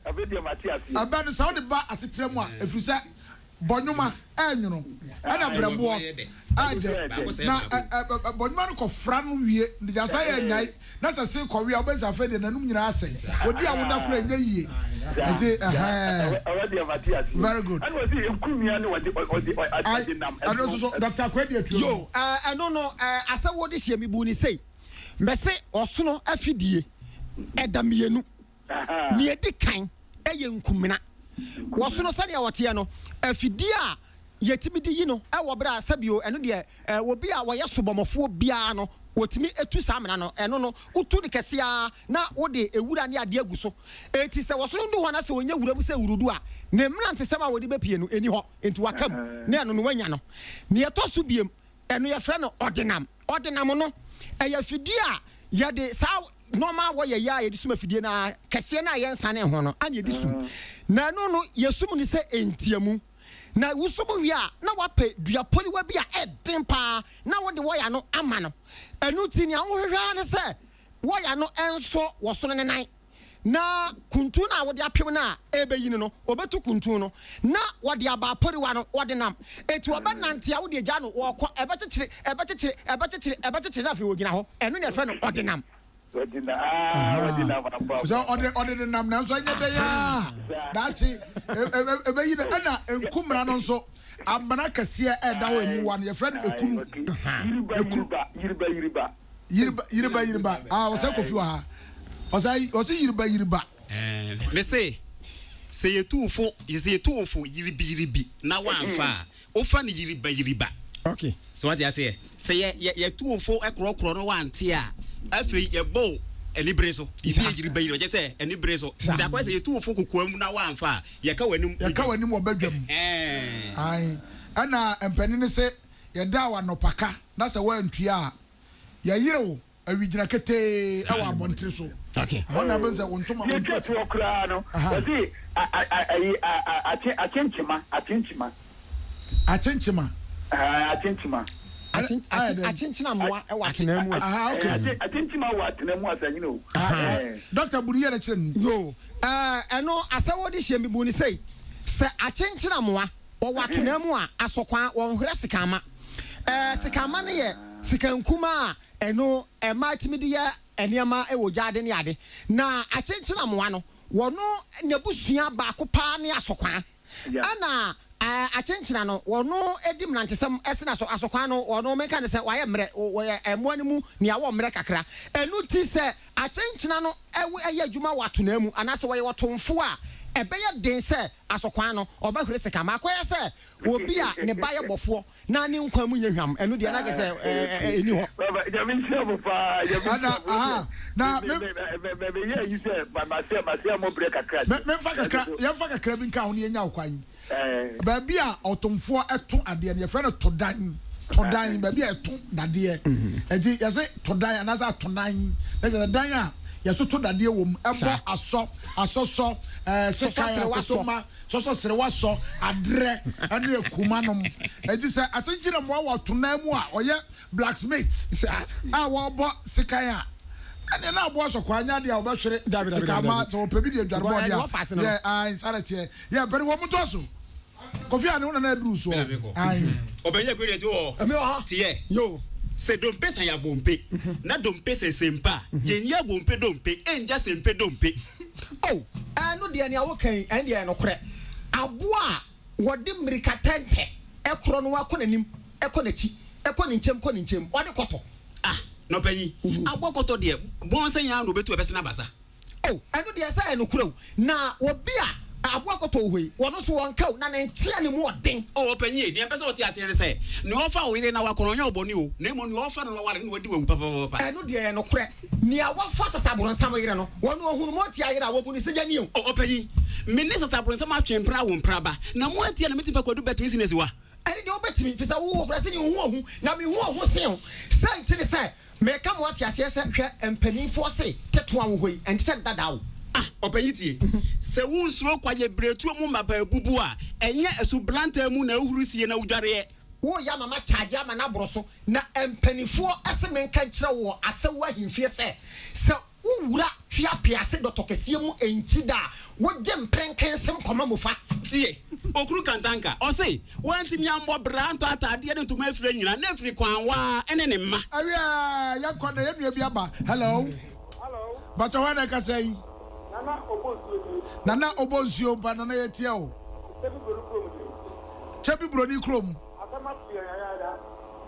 ɛbɛ no sɛ wode ba asetra mu a ɛfiri sɛ bɔnwoma ɛnwono ɛna brɛboɔ ɛdɛ na bɔnwoma no kɔfra no wie gyasa yɛ nyae Na sɛ se kɔwe a, wobɛhu sɛ afei deɛ n'anum nyinaa asɛe. Ɔdi a woda koraa ɛnyɛ yie. Nti ɛhɛɛ. Very good. Ai, ɛno nso so, Doctor Akwaa di atuo no. Yo, ɛno no, asɛ wode hyɛ me bu ne sei. Mese ɔsono afidie ɛda mienu. Nea edi kan yɛ nkumena. Wɔsono sɛnea wɔteɛ no, afidie a yɛtumi de yi no wɔ berɛ a sɛbio ɛno deɛ obi a wɔyɛ sobɔmɔfoɔ biara no wɔtumi tu saa amena no, ɛno no wotu no kɛseɛ ara na wode ewura ne adeɛ agu so. Enti sɛ wɔsono du hɔ na sɛ wɔnya wura mu sɛ wurudu a, ne mmerantesɛm a wɔde bɛpie no ɛni hɔ, enti waka mu na ɛno no wanya no. Nea ɛtɔ so biem, Ɛno yɛfrɛ no ɔdenam. Ɔdenam no, ɛyɛ afidie a yɛde saa nnoɔma a wɔyɛ yi a yɛde sum afidie no ara kɛseɛ no a yɛnsane ho no ana yɛde sum. Na ɛno no yɛsum no sɛ ntiamu. Na wosum wie a na woapɛ dua poliwa bi a ɛden paa na wode wɔya no ama no. Ɛno nti nea wohwehwɛ ara ne sɛ wɔya no nsɔ wɔsono no nan. Na kuntun no a wode apem no a ɛrebɛyi no no, ɔbɛtu kuntun no, na wɔde aba aporiwa no, wɔde nam. Enti wɔbɛnante a wode agya no, wɔrekɔ, ɛbɛkyekyere, ɛbɛkyekyere, ɛbɛkyekyere, ɛbɛkyekyere, na afei wɔgyina hɔ. Ɛno na yɛfrɛ no ɔdenam. Sɛ ɔde ɔde nenam nanso ɛnyɛ dɛ yaa daakye ɛbɛyi no ɛna nkumena no nso amena kɛseɛ ɛda hɔ emu wa no yɛfrɛ no ekunu ekunu yiriba yiriba Yiriba yiriba yiriba ah ɔsɛ kofi wɔ ha ɔsɛ ɔsɛ yiriba yiriba. Ɛɛ mese sɛ yɛtu wo fo sɛ yɛtu wo fo yiribi yiribi na woamfa a wofa no yiriba yiriba. Okay. So wate aseɛ? Sɛ yɛ, yɛ, yɛtu wo fo korɔkorɔ na woante a, afei yɛbɔ wo anibere so. Biribi yɛ yiri bayiri, ɔkyɛ sɛ anibere so. Nti akɔyɛ sɛ yɛtu wo fo kokoam na woamfa a, yɛka w'anim. Yɛka w'anim wɔ badwam. Ɛhɛn. Ae. Ɛna mpanin no se, yɛdaa wo anɔpa ka na sɛ woantua a, yɛyere wo. Awigyina ketee wɔ abɔntene so. Ɛhɔ na wobɛhu sɛ wo ntoma, wo Deɛ ɛtwa toɔ koraa no, wɔse ayi akye akyenkyema akyenkyema. Akyenkyema. Akyenkyema. Akyenkyena mmoa wɔ atena mu a. Aha okay. Akyenkyema wɔ atena mu asanyini o. Doctor bu ne yɛ na kyerɛ no. Yoo ɛno asɛwɔ de hyɛ mi bu ne sei sɛ akyenkyena mmoa wɔwɔ atena mu a asɔkwaa wɔn hwrɛ sekanma ɛɛ sekanma no yɛ sekan kumaa a Ɛno mmaa tumi de yɛ nneɛma wɔ gyaade ne ade. Na akyenkyenamoa no, wɔno n'abusua baako paa ne asɔkwaa. Ɛna akyenkyena no, wɔno di mmerantesɛm sene asɔ, asɔkwaa no, wɔno menka no sɛ wɔayɛ mmerɛ, wɔyɛ mmoa no mu nea wɔwɔ mmerɛ kakra. Ɛno nti sɛ akyenkyena no yɛ adwuma wɔ atonaa mu anaasɛ wɔyɛ ɔtomfoɔ a, ɛbɛyɛ den sɛ asɔkwaa no ɔbɛhwere sika. Ma akɔyɛ sɛ obi a ne ba yɛ bɔfoɔ na ne nkwa mu nyɛ hwam, ɛno deɛ na kyerɛ sɛ ɛnni hɔ. Baba, Nyame nhyira mo paa, Nyame nhyira mo. Aha, na me. Me me yɛ yi sɛ ma ma se ma se amɔ brɛ kakra. Me me nfa kakra, yɛn fa kakra bi nka ho na yɛnya kwan. Baabi a ɔtomfoɔ ɛto adeɛ no yɛfrɛ no todan, todan, baabi a ɛto dadeɛ. Nti yɛse todan anaasɛ atonan, na kyerɛ sɛ dan a yɛtoto dadeɛ wɔ mu, ɛbɔ asɔ, asɔsɔ, ɛɛ sekan, akotoma. Sɔsɔ serewa sɔ adrɛ ne akuma nom. Enti sɛ akyenkyene mmoa wɔ ɔtonan mu a ɔyɛ blacksmith a wɔrebɔ sekan a, ɛnneɛ na aboa sɔkwaa nyɛ adeɛ a wɔbɛhwere sika ama sɛ wɔpɛ bi de adware bɔɔ deɛ a, yɛ ae saa na ɛteɛ. Yɛ mpanimfoɔ montoa so. Kofi Ane wo nana aduru soɔ. Ae. Ɔbɛnyɛ kuro deɛ ti wɔ hɔ. Teɛ. Sɛ dompe san yɛ abompe na dompe sɛ sempe a, yɛnyi abompe dompe ɛngya sempe dompe. Oh, ɛno deɛ nea woka yi, ɛno deɛ ɛyɛ nokorɛ. Aboa a wɔde mmirika tɛntɛ korɔ no ara kɔ n'anim, kɔ n'akyi, kɔ ne nkyɛm, kɔ ne nkyɛm, ɔde kɔtɔ. Ah, na ɔpanyin, aboa kɔtɔ deɛ, bɔn sɛn ara na obetu a ɛbɛsen aba sa? Oh, ɛno deɛ sɛ ɛyɛ nokorɛ o. Na obi a aboa kɔtɔ wɔ hɔ yi, ɔno nso wɔnka o, na ne nkyea ne mu ɔden. Oh, ɔpanyin ei, deɛ mepɛ sɛ wote aseɛ ne sɛ, nea ɔfa wo yere na wakɔ no, ɔnyɛ wo bɔne o, na mmom nea ɔfa no na waware no na wadi wo awu papapapa. Ɛno deɛ ɛyɛ nokorɛ. Nea wafa sasaborɔnsam yere no, ɔno ɔhunu moatia yere a, wɔbu no sigyani o. Oh, ɔpanyin, me ne sasaborɔnsam atwe mpena awo mpena ba, na moatia na metumi fa kwadu bɛtumi sini asi hɔ a? Ɛno deɛ wobɛtumi, efisɛ wowɔ kura sɛdeɛ wo ho ahu, na me ho ahu sen wo. Sɛ nti ne sɛ, Meka mo ate aseɛ sɛ, hwɛ, mpaninfoɔ se, Tetoa wɔ hɔ yi, ɛnte sɛ dadaa o. Ah, ɔpanyin tie, sɛ wonsuro kwaeɛbirentuo mu mmabaa abubu a, ɛnyɛ asublantaa mu na wohuri sie na wodwareɛ. Woreyɛ ama makyagye ama no aboro so, na mpaninfoɔ se menka nkyerɛ wo wɔ Asawu ahemfie sɛ, sɛ wowura Tweapease dɔtɔ kɛseɛ mu nkyi da a, wogye mperenkensem kɔma mofa. Tie, Okuru Kantanka, ɔse, Wantumi ammɔ bra antɔ ataadeɛ ne ntoma afira nyina na afiri Kwanwaa ne ne mma. Awiɛ yɛnkɔ na yɛn nua bi aba. Hello. Hello. Mpakyɛ hwan na ɛkasa yi? Nana Obonsuo nie. Nana Obonsuo mpa Nana yɛtie o. Kyebi Broni kurom nie. Kyebi Broni kurom. Asɛm ato yɛn yayaaya.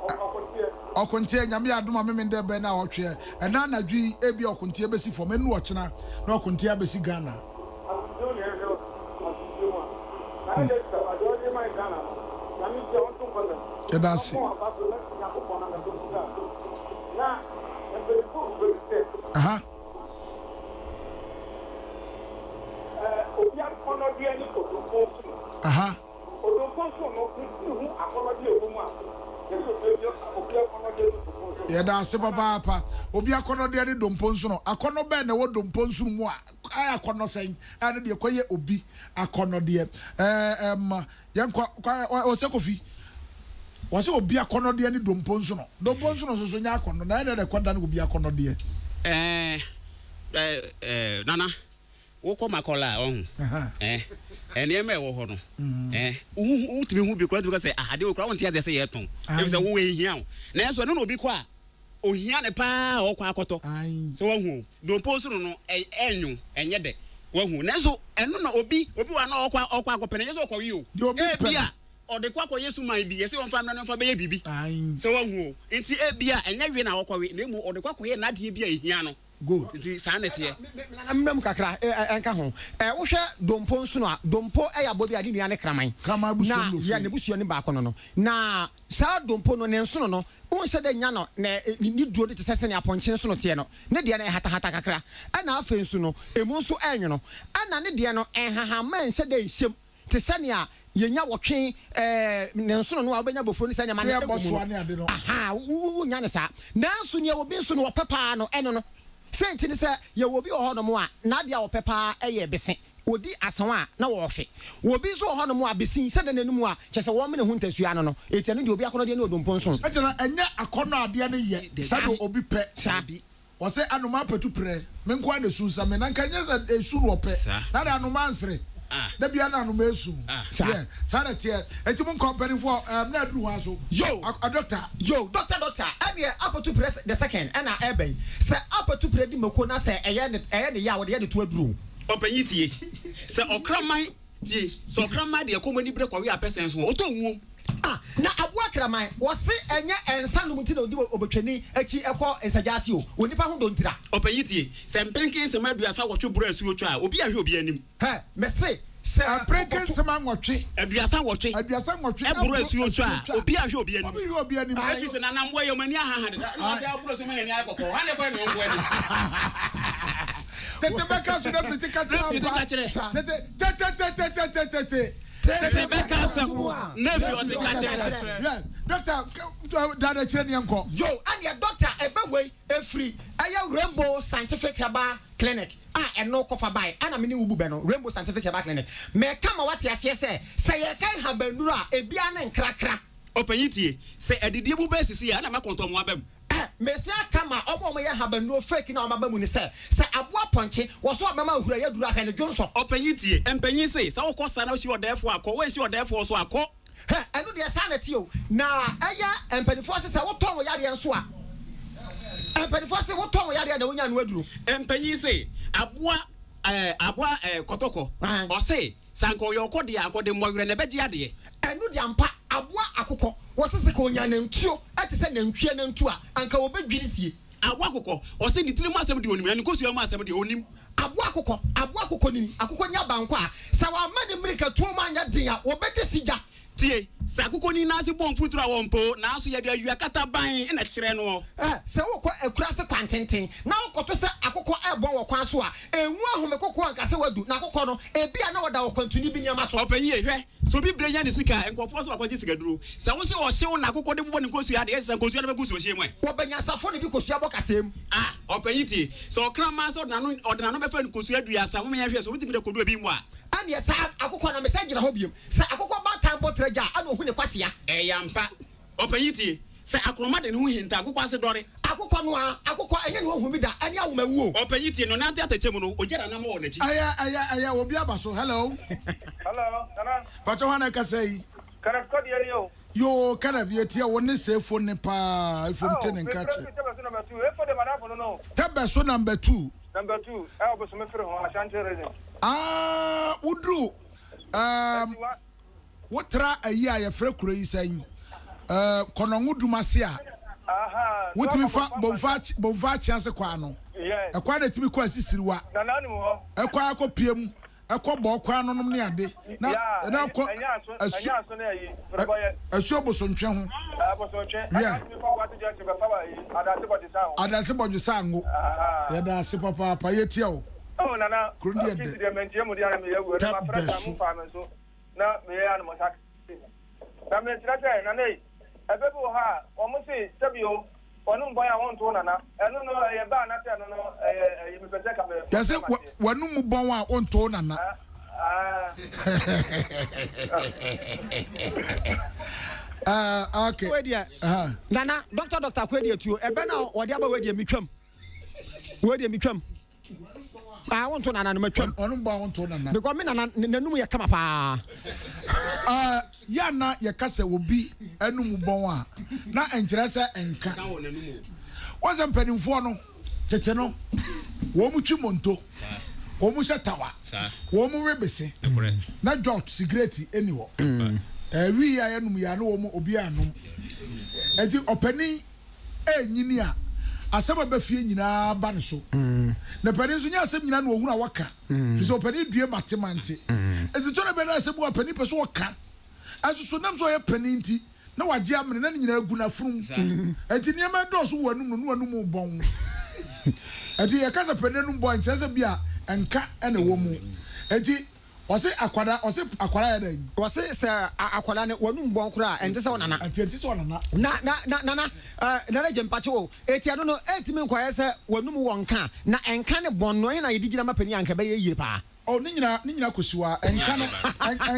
Ɔkonteɛ. Ɔkonteɛ, Nyame yɛ adom a Memendɛ bɛ na ɔtweɛ. Ɛnɛ anadwo yi ebia ɔkonteɛ bɛsi fam, ɛnnu ɔkyena na ɔkonteɛ abɛsi Ghana. Asomdwoe na yɛhwɛ asomdwoe mu a. Na ɛyɛ sɛ adeɛ ɔde ma yɛ Ghana no, Nyame nhyira ɔnto nkwa nam. Yɛda ase. Ɔmmɔ aba so na Nyankopɔn ankasa nhyira no. Na mpanyinfoɔ bu bɛ bi sɛ. Aha. Ɛɛ obi akɔnɔdeɛ ne odomfoɔ som. Aha. Odomfoɔ som no, ne ho akɔnɔdeɛ a ɛwɔ mu a, yɛsɛ obi obi akɔnɔdeɛ ne odomfoɔ nsono. Yɛda ase papaapa. Obi akɔnɔdeɛ ne dompo nsono. Akɔnɔ bɛn na ɛwɔ dompo nsono mu a ayɛ akɔnɔ sɛn? Ɛno deɛ kɔyɛ obi akɔnɔdeɛ. Ɛɛ ɛm yɛnkɔ kɔ ɔsɛ Kofi. Wɔsɛ obi akɔnɔdeɛ ne dompo nsono. Dompo nsono nso so nyɛ akɔnɔ na ɛdɛ na ɛkɔda ne obi akɔnɔdeɛ. Ɛɛ ɛɛ Nana. Wokɔ Makola a, ɔho, eh, nneɛma a ɛwɔ hɔ no, eh, wotumi hu bi koraa, wotumi ka sɛ, ah, adeɛ wei koraa wonte aseɛ sɛ yɛtɔn, efisɛ wo ɛnhia wo. Nanso ɛno na obi kɔ a, ohia no paa a ɔkɔ akɔtɔ. Sɛ wahu o, dompo nso no no, ɛnwo, ɛnyɛ dɛ, wahu. Nanso ɛno na obi, obi wɔ hɔ a na ɔkɔ ɔkɔ akɔpɛ no, ɛnyɛ sɛ ɔkɔwe o, ebia ɔde kɔ akɔyɛ suman bi, yɛsɛ ɔmfa mmra na ɔmfa bɛyɛ biribi. Sɛ wahu o, nti ebia ɛnyɛ we na ɔkɔwe, na mmom ɔde kɔ akɔyɛ n'adeɛ bi a ehia no. Good. Nti saa na ɛteɛ. Nana mmra mu kakra nka ho. Wohwɛ dompo nsono a, dompo yɛ aboa bi a ne nua ne kraman. Kraman abusua mu na ofiri. Na yeah, n'abusua no baako no no. Na saa dompo no, ne nsono no, wonhyɛ da nnya no na ne duro no te sɛ sɛnea apɔnkye nsono teɛ no. Ne deɛ no ɛhatahata kakra. Ɛna afei nso no, emu nso ɛnwono. Ɛna ne deɛ no, nhahamma nhyɛ da nhyɛ mu te sɛ nea yɛnya wɔtwe ne nsono no a wobɛnya bofuro ne saa nneɛma no agu mu no. Ahaa, wonnya no saa. Nanso nea obi nso no ɔpɛ paa no, ɛno no. Sɛ nti ne sɛ, yɛwɔ obi wɔ hɔnom a, n'adeɛ a ɔpɛ paa yɛ bese. Ɔdi asaw a, na ɔrefe. Obi nso wɔ hɔnom a, bese sɛ da n'anum a, kyerɛ sɛ wɔmene ho ntasua ano no. Enti ɛno deɛ, obi akɔnnɔdeɛ ne odompo nsono. Ɛkyerɛ, ɛnyɛ akɔnnɔ adeɛ no yɛ sɛdeɛ obi pɛ. Ɔse anomaa pɛtu prɛ, me nkoaa na esu nsa me, na nka ɛnyɛ sɛ esu na ɔpɛ, na de anomaa nsere, da biara na anomaa esu, yeah, saa na ɛteɛ, enti mo nkɔ mpaninfoɔ, ɛɛm na aduru hwan so, Yo! a doctor. Yo! Doctor doctor, ɛneɛ apatu prɛ the second ɛna ɛɛba yi, sɛ apatu prɛ di mako na sɛ ɛyɛ ne ɛyɛ ne ya a wɔde yɛ ne to aduro. Ɔpanyin tie, sɛ ɔkraman Tie, sɛ ɔkraman de ɛkɔm anibere kɔwe apɛsɛn so a, ɔtɔ wuo. Ah, na aboa kraman, wɔse ɛnyɛ nsa nom nti na ɔdi obotwani akyi kɔ nsagya ase o, onipa ho dɔ ntira. Ɔpanyin tie, sɛ mpenkensema 38 boro asuo twa a, obi anhwɛ obi anim. Hɛ, mese, sɛ Mpenkensema nwɔtwe. 38. 38 Boro asuo twa a, obi anhwɛ obi anim. Obi nhwɛ obi anim. Ɛfiri sɛ nanamboa yi, wɔn ani ahaha deda, ɛna wɔse aboro asuo ma n'ani ayɛ kɔkɔɔ, hwan na ɛkɔyɛ ne yɔnko anim? Tete bɛka so na fiti ka kyerɛ ampa. Tete tetetetetetete. Tete bɛka asɛm na fi ɔte ka kyerɛ. Yeah, doctor dada kyerɛ neɛ nkɔ. Yo, ɛneɛ doctor ɛbɛ wei ɛfiri ɛyɛ Rainbow Scientific Herbal Clinic a ɛno kɔfa bae ɛna me ne wo bu bɛ no, Rainbow Scientific Herbal Clinic. Mɛka ma wate aseɛ sɛ, sɛ yɛka nhabannuro a, ebiara ne nkrakra. Ɔpanyin tie, sɛ adidie mu bɛ sisi a ɛna mɛkɔntɔn mo aba mu. Ɛ, mesan aka ma wɔn a wɔyɛ nhabannuro fake no a wɔaba mu no sɛ, sɛ aboa pɔnkye wɔ so a bɛma ahuru a ɛyɛ duru ahwɛ no dwonsɔ. Ɔpanyin tie, mpanyin se, sɛ wokɔ sa na wohyia ɔdɛɛfoɔ a, kɔ, woanhyia ɔdɛɛfoɔ nso a, kɔ. Hɛ, ɛno deɛ saa na ɛteɛ o. Na ɛyɛ mpanimfoɔ se sɛ wotɔn wo yareɛ nso a, mpanimfoɔ se wotɔn wo yareɛ na wonya ano aduro. Mpanyin se, aboa, ɛɛ, aboa, ɛɛ, kɔtɔkɔ, ɔse, Sɛ anka ɔyɛ ɔkɔ deɛ a, anka ɔde mmɔwerɛ na ɛbɛgye adeɛ. Ɛno deɛ ampa, aboa akokɔ, wɔse sɛ ka ɔnya nantuo te sɛ nantwie anantuo a, anka ɔbɛdwiri sie. Aboa akokɔ, ɔse ne tiri mu asɛm deɛ ɔnim, na ne nkosua mu asɛm deɛ ɔnnim. Aboa akokɔ, aboa akokɔ nim, akokɔ ni abankɔ a, sɛ wamma ne mmirikatuo mu anyɛ den a, ɔbɛdi sigya. Tie, sɛ akokɔni nan ase bɔ mfuturo a wɔmpo, nanso yɛde awia kata ban na ɛkyerɛ noɔ. Ɛ, sɛ wokɔ akuraase kwantenten na wokɔto sɛ akokɔ rebɔn wɔ kwan so a, ngu ahome kokoɔ nka sɛ woadu, na akokɔ no, ebia na ɔda ɔkwantuni bi nneɛma so. Ɔpanyin ei, hwɛ, sɛ obi brɛ nya ne sika a, nkurɔfoɔ sɛ wakɔgye sikaduro. Sɛ wo se ɔhyew na akokɔ de bobɔ ne nkosua a, deɛ ɛsɛ sɛ nkosua no bɛgu nsuohyeɛ mu ɛ. Wɔba nyansafoɔ na ɛde kosua bɔ kasɛɛ mu. A, ɔpanyin tie, sɛ ɔkraman sɛ ɔde n'ano, ɔde n'ano bɛfa nkosua aduasa, momma yɛnhwɛ sɛ ɔbɛtumi de akɔdu ebi mu a. Ɛnneɛ saa akokɔ no, mesan gyina hɔ bio. Sɛ akokɔ baatan bɔ tra gya a, ɛna ohu ne kwasea. Ɛyɛ ampa. Ɔpanyin tie, sɛ akorɔma de ne ho hinta a, nkokɔ ase dɔre. Akokɔ no ara, akokɔ, ɛnyɛ nea ohu bi da, ɛne awomawuo. Ɔpanyin tie, na ɔnante atɛkyɛ mu no, ogya n'anammɔn wɔ n'akyi. Ɛyɛ ɛyɛ ɛyɛ obi aba so hello. Hello nana. Pakyɛ hwan na ɛkasa yi. Kenneth Kɔdeɛ ni o. Yoo Kenneth yɛ tie wo ne sɛ efo ne paa efo nte ne nka kyɛ. Oh mefrɛ fi Tɛbɛ so number 2 efo de madamfo no no. Tɛbɛ so number 2. Number 2 ɛwɔ bosome firi ho Ashanti region. Ah woduru Um, wotra ayi a yɛfrɛ kuro yi sɛn? Uh, Kɔnɔngo dum ase a. Wotumi fa Bomfa akye ase kwan no. Ɛkwan na ɛtumi kɔ asisiriwa. Ɛkɔ akɔ pie mu. Ɛkɔ bɔɔ kwan no nom ne ade. Na na kɔ asu asuo bosontwe ho. Yeah. Adanse bɔdwe sango. Yɛda ase papaapa yɛtia o. Oh nana, Kuro no deɛ office dɛ. deɛ mantie mu deɛ na meyɛ awu ɛno Tɛ mafrɛ bɛ saa so. mo mfaa me nso na meyɛ ano mo sa na mekyerɛ sɛ nana yi ɛbɛ bi wɔ hɔ a wɔn se sɛbio wɔnom bɔn a wɔnto nana ɛno no ɛyɛ bɛ anasɛ ɛno no ɛyɛ ɛyɛ mepɛ sɛ ka me Yɛse w'anum mu bɔn a wonto nana. Ah, okay. Wei deɛ, Nana, Doctor Doctor Kwei deɛ tuo, ɛbɛ no a wɔde aba wei deɛ metwam. Wei deɛ metwam. Ah, wonto nana no matwam. Ɔno bɔ a wonto nana. Because me nana n'anum yɛ kama paa. Uh, yɛ na yɛka sɛ obi anum bɔn a na nkyerɛ sɛ nka. Wɔn sɛ mpanimfoɔ no tete no wɔn mu twi monto, wɔn mu hyɛ tawa, wɔn mu we bese, na jot sigreti ɛni hɔ. Ɛwi a yɛnum yɛ ano wɔn obi anom. Eti ɔpanin. renyini a, Asɛm a ɛba fie nyinaa ba ne so. Na panin nso, nyɛ asɛm nyinaa na ɔhunu a waka. Firi sɛ ɔpanin due mate mante. Enti tɔ da bi a na asɛm bi wɔ a panin pɛ sɛ ɔka. Nso so nam sɛ ɔyɛ panin nti, na wagye amene na ne nyinaa agu n'afonom. Enti nneɛma redɔɔso wɔ w'anom no, na w'anom rebɔn. Enti yɛka sɛ panin anom bɔn a, nkyerɛ sɛ bi a nka na ɛwɔ mu. Enti ɔse akwadaa, ɔse akwadaa yɛ dɛn? Ɔse sɛ akwadaa no w'anom bɔn koraa a, ɛnte sɛ ɔnana. Enti ɛnte sɛ ɔnana. Na, na, na, nana, eh, nana gye mpakye o. Enti ɛno no, ɛntumi nkɔyɛ sɛ w'anom wɔ nka a, na nka ne bɔn no, ɛhe na yɛde gyina ma panin a anka ɛbɛyɛ yie paa? Oh, ne nyinaa, ne nyinaa kɔsi hɔ ara. Nka no,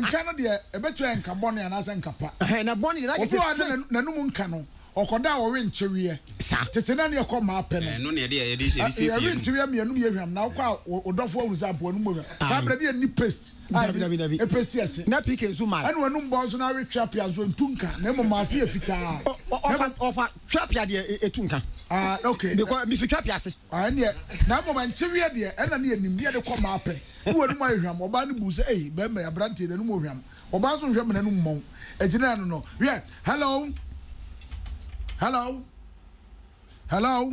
nka no deɛ, ɛbɛtumi ayɛ nka bɔne anaasɛ nka pa. Ɛhɛn, na bɔne deɛ, na kyerɛ Obi sɛ wɔ hɔ a na straight. n'anum nka no, ɔkɔda a ɔwe nkyeweɛ. Saa. Tete na ne yɛkɔ mmaa pɛ no. Ɛno na yɛde yɛde yɛde siesie Yɛwe anum. nkyeweɛ ma yɛn anum yɛ hwam, na wokɔ a wo dɔfo ahunu sɛ ampa w'anum wɔ hwam. Saa Ae. berɛ no yɛnni paste a Dabi, dabi, yɛde dabi. paste ɛse. Na PK nso mmae. Ɛna w'anum bɔn nso na awe tweapea nso ɛntu nka, na mmom ase yɛ fitaa. Ɔ, ɔ, Na ɔfa, mmom. ɔfa tweapea deɛ, ɛtu nka. Ah, okay. Because mefi tweapea ase. Ah, ɛnneɛ, na mmom nkyeweɛ deɛ, ɛna ne yɛnim, ne yɛde kɔ mmaa pɛ. Ne w'anum ayɛ hwam. Ɔbaa no buu sɛ, Ei, barima yi, aberanteɛ yi, n'anum wɔ hwam. Ɔbaa nso nhwɛ ma n'anum mmɔn. Enti na ɛno no. Hwɛ, hello, hello, hello.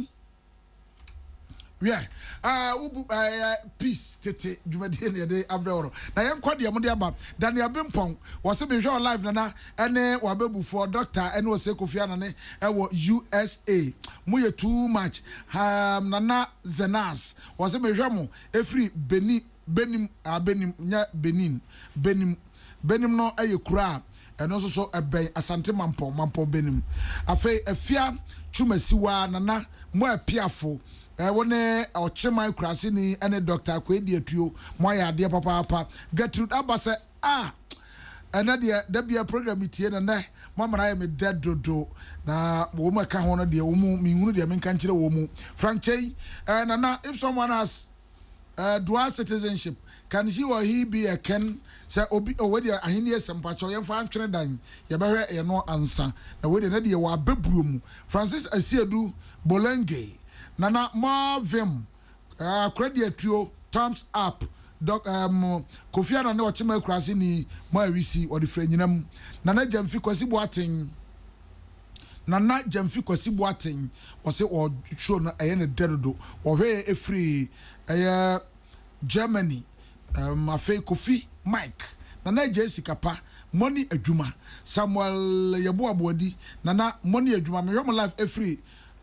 Hwɛ, ah, wobu, eh, peace, tete dwumadie ne yɛde abrɛ wo no. Na yɛnkɔ deɛ mode aba. Daniel Bimpong, wɔse mehwɛ wo live nana, ɛne w'abɛbufoɔ, doctor, ɛne Osei Kofi Anane, ɛwɔ USA. Moyɛ too much. Um, Nana Zenas, wɔse mehwɛ mo ɛfiri Beni, Benim, ah, Benim, nyɛ Benin, Benim. Benim no yɛ kuro a ɛno nso so ɛbɛn Asante Mampɔn, Mampɔn Benim. Afei Afia Twumasiwa, Nana mo Apiafo, eh, wo ne Ɔkyeman Kuraseni ne Dr. Akwei Atuo, mo ayɛ adeɛ papaapa. Gertrude Abasɛ, Ah! Ɛnɛ deɛ da biara program me tie na nɛ mo amana ayɛ me dɛ dodo na wɔn mu ɛka ho no deɛ wɔn mu menhunu deɛ menka nkyerɛ wɔn mu. Frank Kyei, eh, Nana, if someone has eh, dual citizenship, can she or he be a ken? Sɛ obi, oh, wei deɛ ahenni asɛm mpakyɛw yɛmfa ntwene dan, yɛbɛhwɛ yɛno ansa. Na wei deɛ na deɛ wɔ abɛbuo mu. Francis Asiedu Bolenge, Nana, more vim. Akora di atuo, thumbs up, Dɔk um, Kofi Annan ne Ɔkyema Akurase ni mo awisi, wɔde firi anyinam. Nana Gyamfi Kwasi Boateng, Nana Gyamfi Kwasi Boateng, wɔse wɔ show no ɛyɛ ne dɛ dodo. Wɔhwɛ ɛfiri ɛyɛ Germany. Um, afei Kofi Mike, Nana Agya Sikapa, Money Adwuma, Samuel Yeboah Boadi, Nana Money Adwuma, mehwɛ mo live ɛfiri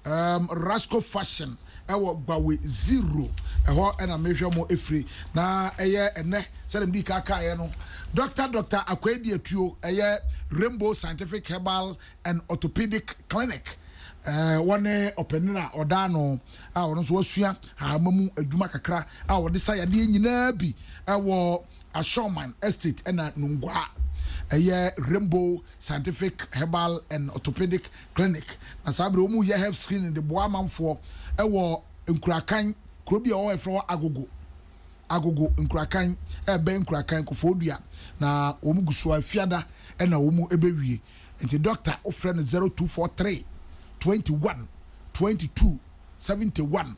Um Rasco Fashion ɛwɔ Gbawe Zero ɛhɔ ɛna mehwɛ mo ɛfiri na ɛyɛ ɛnɛ sɛdeɛ mede ka kaeɛ no Doctor Doctor Akwadi Atuo ɛyɛ Rainbow Scientific Herbal and Orthopedic Clinic ɛɛ wɔne ɔpanin a ɔda ano a ɔno nso wasua ahama mu adwuma kakra a wɔde sa yadeɛ nyinaa bi ɛwɔ Ashorman Estate ɛna Nungua ɛyɛ Rainbow Scientific Herbal and Orthopedic Clinic na saa bere wɔn yɛ health screening de boa amanfoɔ ɛwɔ Nkurakan kuro bi a ɛwɔ ɛfrɛ hɔ Agogo Agogo Nkurakan ɛbɛn Nkurakan Kofoɔdua na wɔn gu so afiada ɛna wɔn ɛbɛwie nti doctor wofrɛ no 0243 21 22 71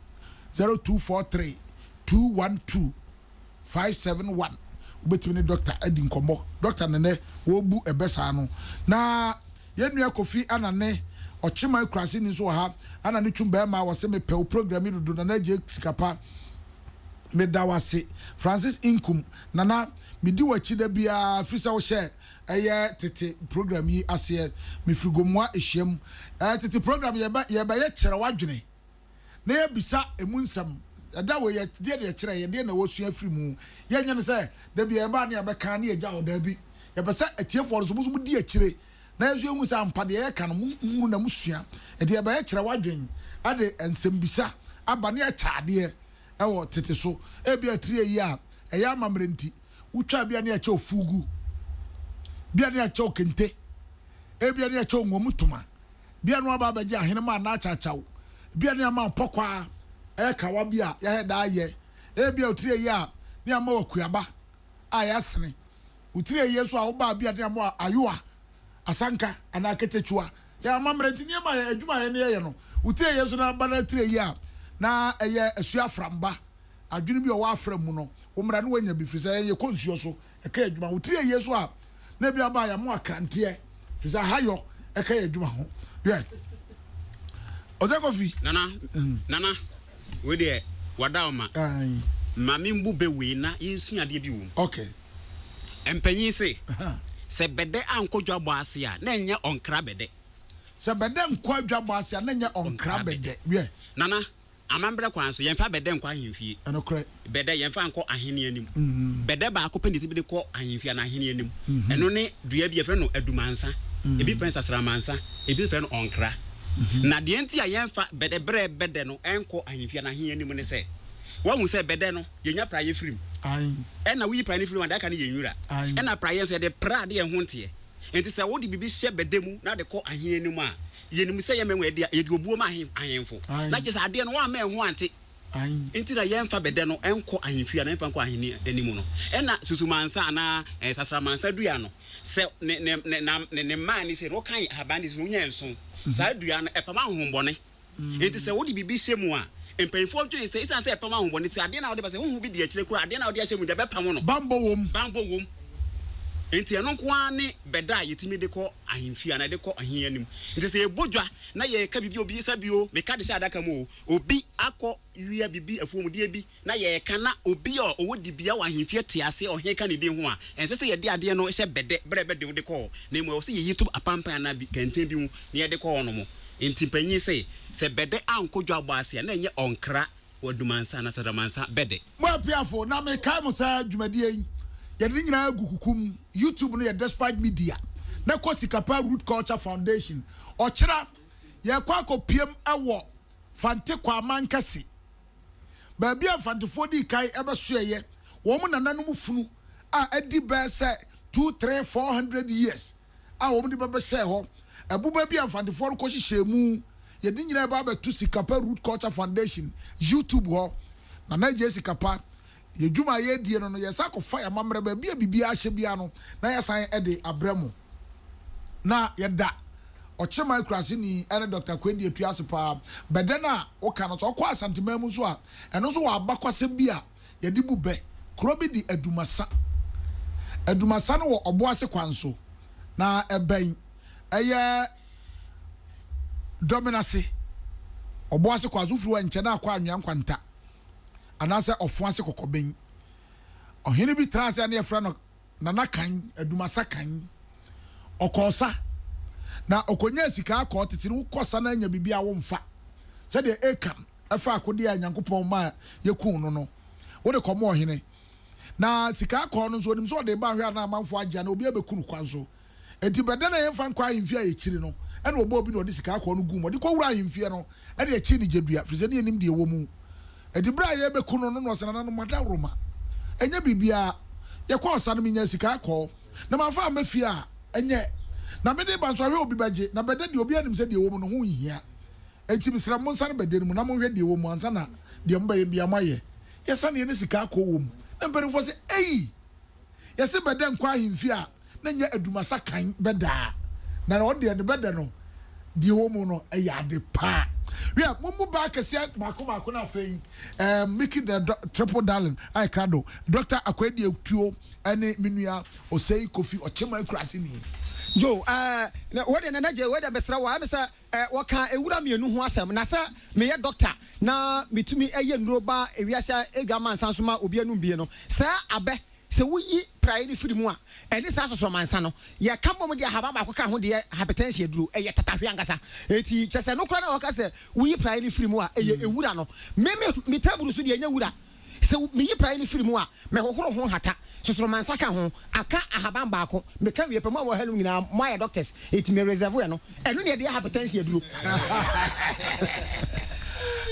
0243 212 571 wobɛtumi ne dɔkta adi nkɔmmɔ. Dɔkta ne nɛ wɔrebu ɛbɛ saa no. Na yɛn nua Kofi Anane, Ɔkyeman Kuraseni nso wɔ ha. Anane Twum bɛɛma wɔse mepɛ wo program yi dodo Nana Agyei Sikapa meda wo ase. Francis Nkum, Nana medi w'akyi da biara firi sɛ wohyɛ ɛyɛ tete program yi aseɛ. Mefiri Gomoa Ehyiam. Ɛɛ tete program yɛbɛ yɛbɛyɛ kyerɛ w'adwene. na yɛabisa emu nsɛm. Ɛda wei, yɛ, deɛ na ɛkyerɛ yɛn? Deɛ na wɔsua afiri mu? Yɛnyɛ no sɛ da bi a yɛba a ne yɛbɛka ne yɛgya hɔ. Daabi. Yɛpɛ sɛ atiefoɔ no nso, mo nso modi akyire na yɛn nso yɛhunu sɛ ampa deɛ yɛka no, mohunu na mosua. Enti yɛbɛyɛ kyerɛ w'adwene de nsɛmbisa aba ne yɛakyɛ adeɛ wɔ tete so. Ebia tiri ayi a ɛyɛ amammerɛ nti, wotwa bi a ne yɛkyɛ wo fugu, bi a ne yɛkyɛ wo kente, ebia ne yɛkyɛ wo ngomu toma. Bia na waba abɛgye ahenemma anaa akyakyaw. Bia ne ama mpɔkwaa ɛyɛ kawa bi a yɛayɛ daa yɛ. Ebia otiri ayie a ne ama wo akuaba a yɛasene. Otiri ayie nso a wobaa bia ne ama wo ayowa, asanka anaa ketekyua. Yɛn amammerɛ nti nneɛma a yɛ adwuma a yɛne yɛyɛ no, otiri ayie nso na aba na tiri ayie a na ɛyɛ asua aframba. Adwene bi a ɔwɔ afra mu no, wo mmra na woanya bi firi sɛ yɛn yɛkɔ nsuo so. Ɛka yɛ adwuma ho. Tiri ayie so a, na ebi aba a yɛamo akranteɛ, firi sɛ ahayɔ ɛka yɛ adwuma ho. Yɛ. Ɔsɛ Kofi. Nana, Nana, wei deɛ wada wo ma. Ma me mbu bɛ wei na yɛnsua adeɛ bi wɔ mu. Okay. Mpanyin se, sɛ bɛdɛ ankɔ dwabɔ ase a, na ɛnyɛ ɔnkra bɛdɛ. Sɛ bɛdɛ nkɔ adwabɔ ase a, na ɛnyɛ ɔnkra bɛdɛ. Wiɛ. Nana, amammerɛ kwan so, yɛmfa bɛdɛ nkɔ ahemfie. Ɛnokorɛ. Bɛdɛ, yɛmfa nkɔ ahene anim. Bɛdɛ baako pɛ na yɛtumi de kɔ ahemfie anaa ahene anim. Ɛno ne dua bi, yɛfrɛ no adumansa, ebi frɛ no sasramansa, ebi nso frɛ no ɔnkra. Na deɛ nti a yɛmfa bɛdɛ berɛ bɛdɛ no nkɔ ahemfie anaa ahene anim ne sɛ, woahu sɛ bɛdɛ no, yɛnya praeɛ firi mu. Ɛna woyi praeɛ no firi mu a, deɛ aka no yɛ nwura. Ɛna praeɛ nso, yɛde pra adeɛ a ɛho nteɛ. Enti sɛ wode biribi hyɛ bɛdɛ mu na wode kɔ ahene anim a, yɛnim sɛ yɛmma ɛho, yɛde obuo ma ahemfo. Na kyerɛ sɛ adeɛ no, woamma ɛho ante. Enti na yɛmfa bɛdɛ no nkɔ ahemfie anaa yɛmfa nkɔ ahenni anim no. Ɛnna susumansa anaa sasramansa dua no, sɛ ne ne ne nam ne ne mmaa ne sei no, wokan ahaban de si no, wonya nson. Saa dua no, ɛpam ahonhommɔne. Enti sɛ wode biribi hyɛ mu a, mpanyimfoɔ dwene sɛ esiane sɛ ɛpam ahonhommɔne nti, adeɛ no a wode ba, sɛ honhom bi di akyire koraa a, adeɛ no a wode ahyɛ mu no deɛ, ɛbɛpam no. Bammɔ wom. Bammɔ wom. Enti ɛno nko ara ne bɛdɛ a yɛtumi de kɔ ahemfie anaa yɛde kɔ ahenni anim. Enti sɛ yɛbɔ dwa na yɛreka biribi a obi sɛ bio, meka de hyɛ adaka mu oo, Obi akɔ wia biribi, afuomdeɛ bi, na yɛreka na obi a ɔwɔ dibea wɔ ahemfie te aseɛ, ɔhene ka ne din ho a, ɛnsɛ sɛ yɛde adeɛ no hyɛ bɛdɛ berɛ a ɛbɛde wo de kɔ hɔ, na mmom ɛwɔ sɛ yɛyi to apampan anaa bi, kɛntɛn bi mu na yɛde kɔ hɔnom. Enti mpanyin se, sɛ bɛdɛ ankɔ dwabɔ ase a, na ɛnyɛ ɔnkra wɔ adumansa anaa sadamansa bɛdɛ. Mo apiafo, na mekae mo sɛ dwumadie yi, yɛde ne nyinaa agu kuku mu. YouTube no yɛ Despite Media, na kɔ Sikapa Root Culture Foundation. Ɔkyena, Yɛrekɔ akɔpiem wɔ Fante Kwaman Kɛse, baabi a Mfantefoɔ dii kan bɛsoɛeɛ, wɔn nananom funu a adi bɛyɛ sɛ two, three, 400 years a wɔn de bɛbɛhyɛɛ hɔ. Ɛboba bi a Mfantefoɔ no kɔhyehyɛɛ mu. Yɛde ne nyinaa reba abɛto Sikapa Root Culture Foundation YouTube hɔ. Nana Adjei Sikapa Yɛn dwuma a yɛredie no no, yɛsan akɔfa yɛn amammerɛ baabi a biribiara hyɛ biara no na yɛasan de abrɛ mo. Na yɛda Ɔkyeman Kuraseni ne Dɔkta Kwedi Atu ase paa. Bɛdɛ no a woka no, sɛ wokɔ Asanteman mu nso a, ɛno nso wɔ abakwasɛm bi a yɛde bu bɛ. Kuro bi de Adumasa. Adumasa no wɔ Ɔboase kwan so, na ɛbɛn ɛyɛ Dɔmenase. Ɔboase kwan so, wofiri hɔ a nkyɛ na akɔ Anwea Nkwanta. anaasɛ ɔfo ase kɔkɔbɛn. Ɔhene bi traa ase a na yɛfrɛ no Nana Kan, Adumasa Kan. Ɔkɔɔ sa, na ɔkɔnyaa sika akɔɔ tete no wokɔ sa na anya biribi a womfa. Sɛdeɛ Akan ɛfa akodeɛ a Nyankopɔn maa yɛkuu no no, wode kɔma ɔhene. Na sika akɔɔ no nso, ɔnim sɛ ɔde ba ahwɛ a na amanfoɔ agye anaa obi abɛku no kwan so. Enti bɛdɛn na yɛmfa nkɔ ahemfie a yɛkyiri no? Ɛnna ɔbɔɔ bi na ɔde sika akɔɔ no guu mu. Ɔde kɔwuraa ahemfie no, ɛnna yɛkyee no gyedua, ɛfiri sɛ na yɛnnim deɛ ɛwɔ mu. Enti berɛ a yɛrebɛku no no, na ɔse, Nananom, moadaworoma, ɛnyɛ biribiara. Yɛkɔɔ sa no, menyaa sika akɔɔ, na mamfa amma fie a, ɛnyɛ. Na mede reba nso, ahwɛ obi bɛgye, na bɛdɛ deɛ, obiara nim sɛ deɛ ɛwɔ mu no ho nhia. Enti mesrɛ mo, monsane bɛdɛ no mu na monhwɛ deɛ ɛwɔ mu ansa na deɛ mobɛyɛ biara moayɛ. Yɛsaneeɛ na sika akɔɔ wɔ mu. Na mpanimfoɔ se, Ei! Yɛse bɛdɛ nkɔ ahemfie a na nyɛ adumasa kan bɛda na ɔno deɛ ne bɛdɛ no deɛ ɛwɔ mu no ɛyɛ ade pa. Hwɛ mo mu baa kɛseɛ baako baako na afei eh, Mickey the triple darling ayɛ krado Doctor Akwadi Atuo ɛne me nua Osei Kofi Ɔkyema Akurase ni. Yo eh, wei deɛ Nana Gyei, wei deɛ mesrɛ wo, ayɛ me sɛ eh, wɔkaa nwura mmienu ho asɛm, na sɛ meyɛ doctor na metumi yɛ nnuro ba ewiase adwamansa nso ma obi anum bie no, saa abɛ, sɛ woyi praeɛ no firi mu a, ɛne saa sɔsɔmansa no, yɛka bom de ahaban baako ka ho de yɛ hypertension aduro, ɛyɛ tatahwe ankasa. Enti kyerɛ sɛ nokorɛ no a wɔka sɛ woyi praeɛ no firi mu a, ɛyɛ nwura no. Me, me, me table so deɛ ɛnyɛ wura. Sɛ meyi praeɛ no firi mu a, mehohoro ho hata, sosoromansa ka ho, aka ahaban baako, meka wie pɛ, mo a mowɔ hanom nyinaa moayɛ doctors, enti me reserve ɛno. Ɛno na yɛde yɛ hypertension aduro.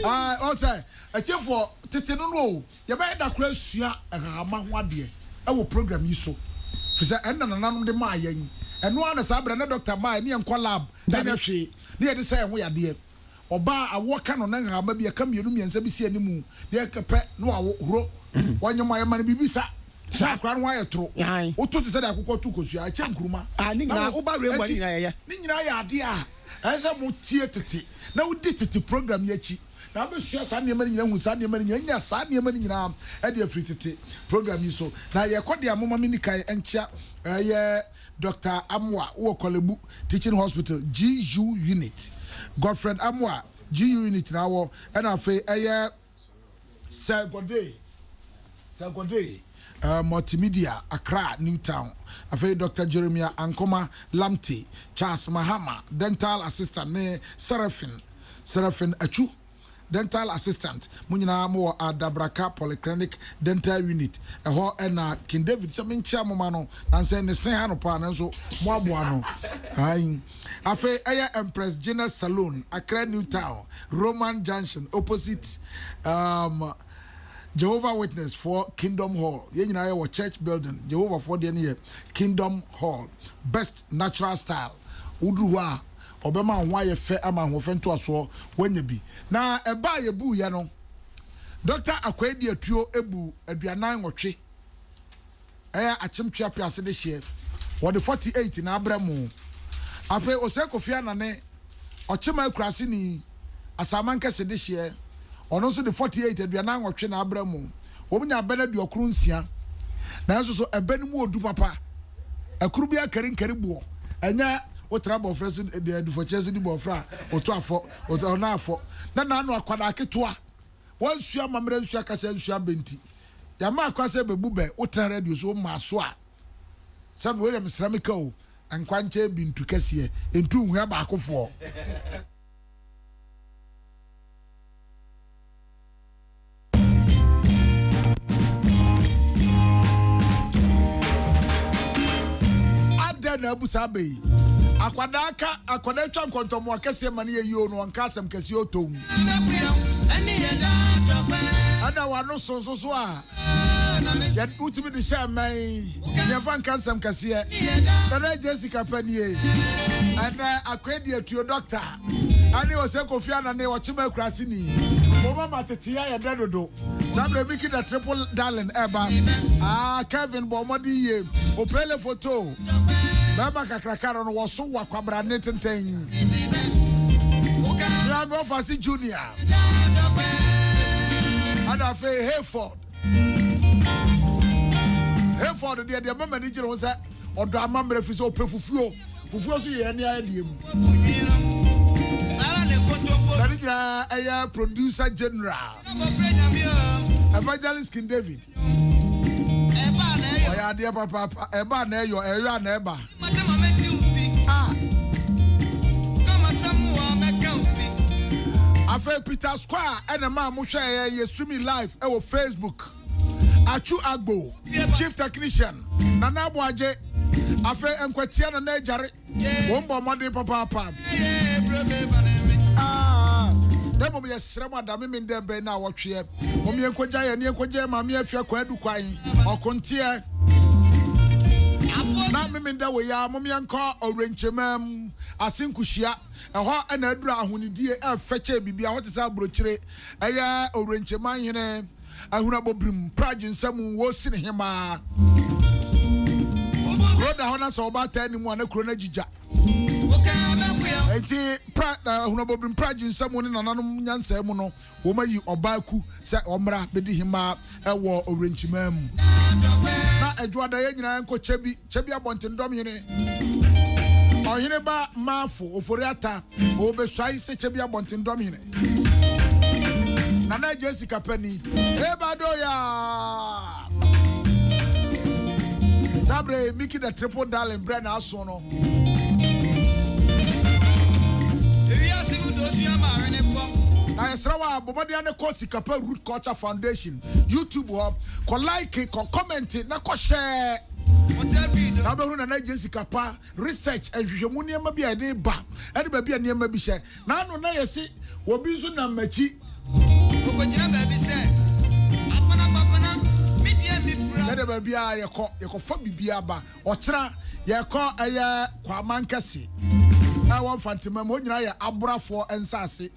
Ah, ɔn sɛ, atiefoɔ, tete no no o, yɛbɛyɛ da koraa asua nhahamma ho adeɛ wɔ program yi so, firi sɛ ɛno na nananom de maa yɛn. Ɛno ara na saa berɛ na doctor maa yɛn ne yɛnkɔ lab nyɛ hwee, na yɛde sɛ yɛn ho yadeɛ. Ɔbaa a awoɔ ka no na nhahamma bi ɛka mmienu mmiɛnsa bi si animu na ɛka pɛ na wawo huro. Ɔnyem a yɛma no biribi sa na akwadaa no ho ayɛ toro. Woto te sɛ deɛ akokɔ to kosua, ɛkyɛ nkuruma. Ne nyinaa woba wura mu a ne nyinaa yɛyɛ. Ne nyinaa yɛ adeɛ a ɛsɛ sɛ motie tete na wodi tete program yi akyi na wobɛsua saa nneɛma no nyinaa, ahunu saa nneɛma no nyinaa, anya saa nneɛma no nyinaa de afiri tete program yi so. Na yɛkɔ deɛ a momma menni kan nkyea ɛyɛ Doctor Amoah wɔ Korle Bu Teaching Hospital, GU Unit, Godfred Amoah, GU unit na awɔ, ɛna afei ɛyɛ Sir Gode, Sir Gode, uh, Multimedia, Accra, New Town. Afei Dr. Jeremiah Ankoma Lamte, Charles Mahama, Dental Assistant ne Seraphin, Seraphin Achu, Dental Assistant. Mo nyinaa mo wɔ Adabraka Polyclinic Dental Unit. Ɛhɔ ɛna King David sɛ menkyea mo ma no, nansɛ ne se ha no paa nanso mo aboa no. Ayi. Afei ɛyɛ Empress Gina Saloon, Accra New Town, Roman Junction, opposite um, Jehovah Witness for Kingdom Hall. Yɛn nyinaa yɛ wɔ church building. Jehovah foɔ deɛ no yɛ Kingdom Hall. Best natural style. Woduru hɔ a, ɔbɛma wo ho ayɛ fɛ ama ahoɔfɛ ntoasoɔ woanya bi. Na ɛba a yɛbuiɛ no, Dr. Akwai Diatuo bu 48. Ɛyɛ akyem tweapea ase dehyeɛ. Wɔde 48 na abrɛ mo. Afei Osei Kofi Anane, Ɔkyema akuraseni, Asaman kɛse dehyeɛ. Ɔno nso de 48, 48, na abrɛ mo. Wɔn nya abɛn 96. Nanso so ɛbɛ no mu odu papa? Ɛkoro biara kari nkari boɔ. Ɛnyɛ wotra bɔfrɛ so de adufɔkyerɛ so di bɔfrɛ a, ɔto afɔ, ɔna afɔ. Na n'ano akwadaa ketewa. Wansua amammerɛ ansua kasa ansua bɛ nti yɛama akwan sɛ bɛbu bɛ wotena radio so woma aso a sɛbe wei deɛ mesrɛ meka o nkwankyɛn bi ntu kɛseɛ ntu nhua baakofoɔ. Adɛn na abu saa bɛ yi? Akwadaa ka akwadaa twa nkɔntɔmmoa kɛseɛ ma no yɛ yie o na ɔnka asɛm kɛseɛ ɔtɔ mu. Ɛna w'ano so nso so a wotumi de hyɛ mmɛn yɛmfa nka nsɛm kɛseɛ. Nana Jessica pɛ nie. Ɛnɛ Akwadi Atuo dɔkta ɛne Ose Kofi Anane ɔkyema akurase ni. Mo mama tete ayɛ dɛ dodo. Saa berɛ Mickey the Triple Darling ɛba. Ah, Kevin bɔ mmɔden yie. Opele foto. Bɛrima kakraka no no wɔso wɔ akwabrane tenten. Miami Ɔfase Junior. Ɛna afei Hayford. Hayford deɛ deɛ mama ni gyina ho sɛ ɔdɔ amammerɛ fi sɛ ɔpɛ fufuo. Fufuo nso yɛ ɛne ayɛ deɛ mu. Na ne nyinaa ɛyɛ producer general. Evangelist King David. Ɔyɛ adeɛ papaapa. Ɛba na ɛyɔ, ɛyɔ a na ɛba. Ah. Afei Peter Square ɛna maa mo hwɛ yɛ yɛ streaming live ɛwɔ Facebook. Atsu Agbo, Chief Technician, Nana Aboagye, afei Nkwatia Nana Agyare, wɔn bɔ mmɔden papaapa. Ah, na mmom yɛsrɛ mo adame me ndɛ bɛn na awɔtweɛ. Mom yɛnkɔgya yɛn ne yɛnkɔgya yɛn maame afia kwaadu kwan, ɔkonteɛ. Na memenda wei a mom yɛnkɔ ɔwrenkyɛmam ase nkuhyia. Ɛhɔ ɛna aduru ahonidie ɛfɛ kyɛ biribi a hɔ te sɛ aburokyire. Ɛyɛ ɔwrenkyɛman hene. Ahunabɔbirim pragye nsa mu wɔresi ne hemaa. Kuro da hɔ na sɛ ɔba taa anim a na kuro no agyigya. Enti pra ahunabɔbirim pragye nsa mu ne nananom nyansa mu no, wɔayi ɔbaa ku sɛ ɔmmra bɛdi hemaa wɔ Owurankyimaa mu. Na Adwoada yɛn nyinaa nkɔ Kyɛbi, Kyɛbi abɔntendɔm hene. Ɔhene ba Maafo Ofori Atta, ɔrebɛsuae sɛ Kyɛbi abɔntendɔm hene. Nana Agye sika pɛ ni. Ebadoya! Saa bere Mickey the Triple Darling brɛ na aso no. Na yɛsrɛ wo a bɔ mmɔden ne kɔ Sikapa Root Culture Foundation YouTube hɔ kɔ like kɔ comment na kɔ share. Na wobɛhunu Nana Agye Sikapa research nhwehwɛmu nneɛma bi a yɛde ba ɛne baabi a nneɛma bi hyɛ. N'ano na yɛse obi nso nam m'akyi. Okogyina baabi sɛ, Apana papana, me deɛ me fura. Yɛde baabiara yɛkɔ, yɛkɔfa biribiara ba. Ɔkyena yɛkɔ ɛyɛ Kwaman kɛse ɛwɔ Mfanteman mu, hɔ nyinaa yɛ Aborafoɔ nsaase.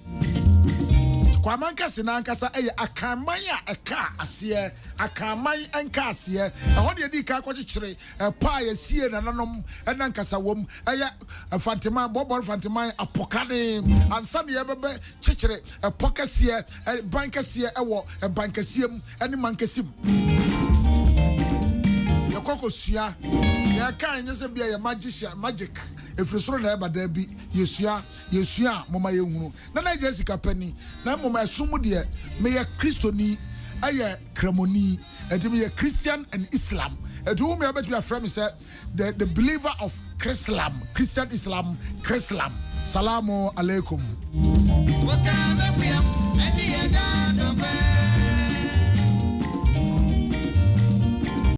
Kwaman kɛse no ankasa ɛyɛ Akanman a ɛkaa aseɛ, Akanman nkaaseɛ. Ɛhɔ na yɛdii kan kɔkyekyere ɛpɔ a yɛsiee nananom ɛna nkasa wom. Ɛyɛ Mfanteman, Bɔbɔr Mfanteman apɔkane ansa na yɛbɛbɛ kyekyere ɛpɔ kɛseɛ, ban kɛseɛ ɛwɔ ɛban kɛseɛ mu ɛne man kɛse mu. Yɛkɔ kɔsua, yɛka ɛnyɛ sɛ bia yɛ magician, magic. Ɛfiri soro na ɛba? Daabi, yɛsua. Yɛsua a, momma yɛnhunu. Na na agya sika pɛ ni, na mmom ɛsom mu deɛ, meyɛ Kristoni, ɛyɛ Kramoni. Ɛnti meyɛ Christian and Islam. Ɛnti wo mmea bɛtumi afrɛ me sɛ the the believer of Chrislam, Christian Islam, Chrislam. Salamu alaikum.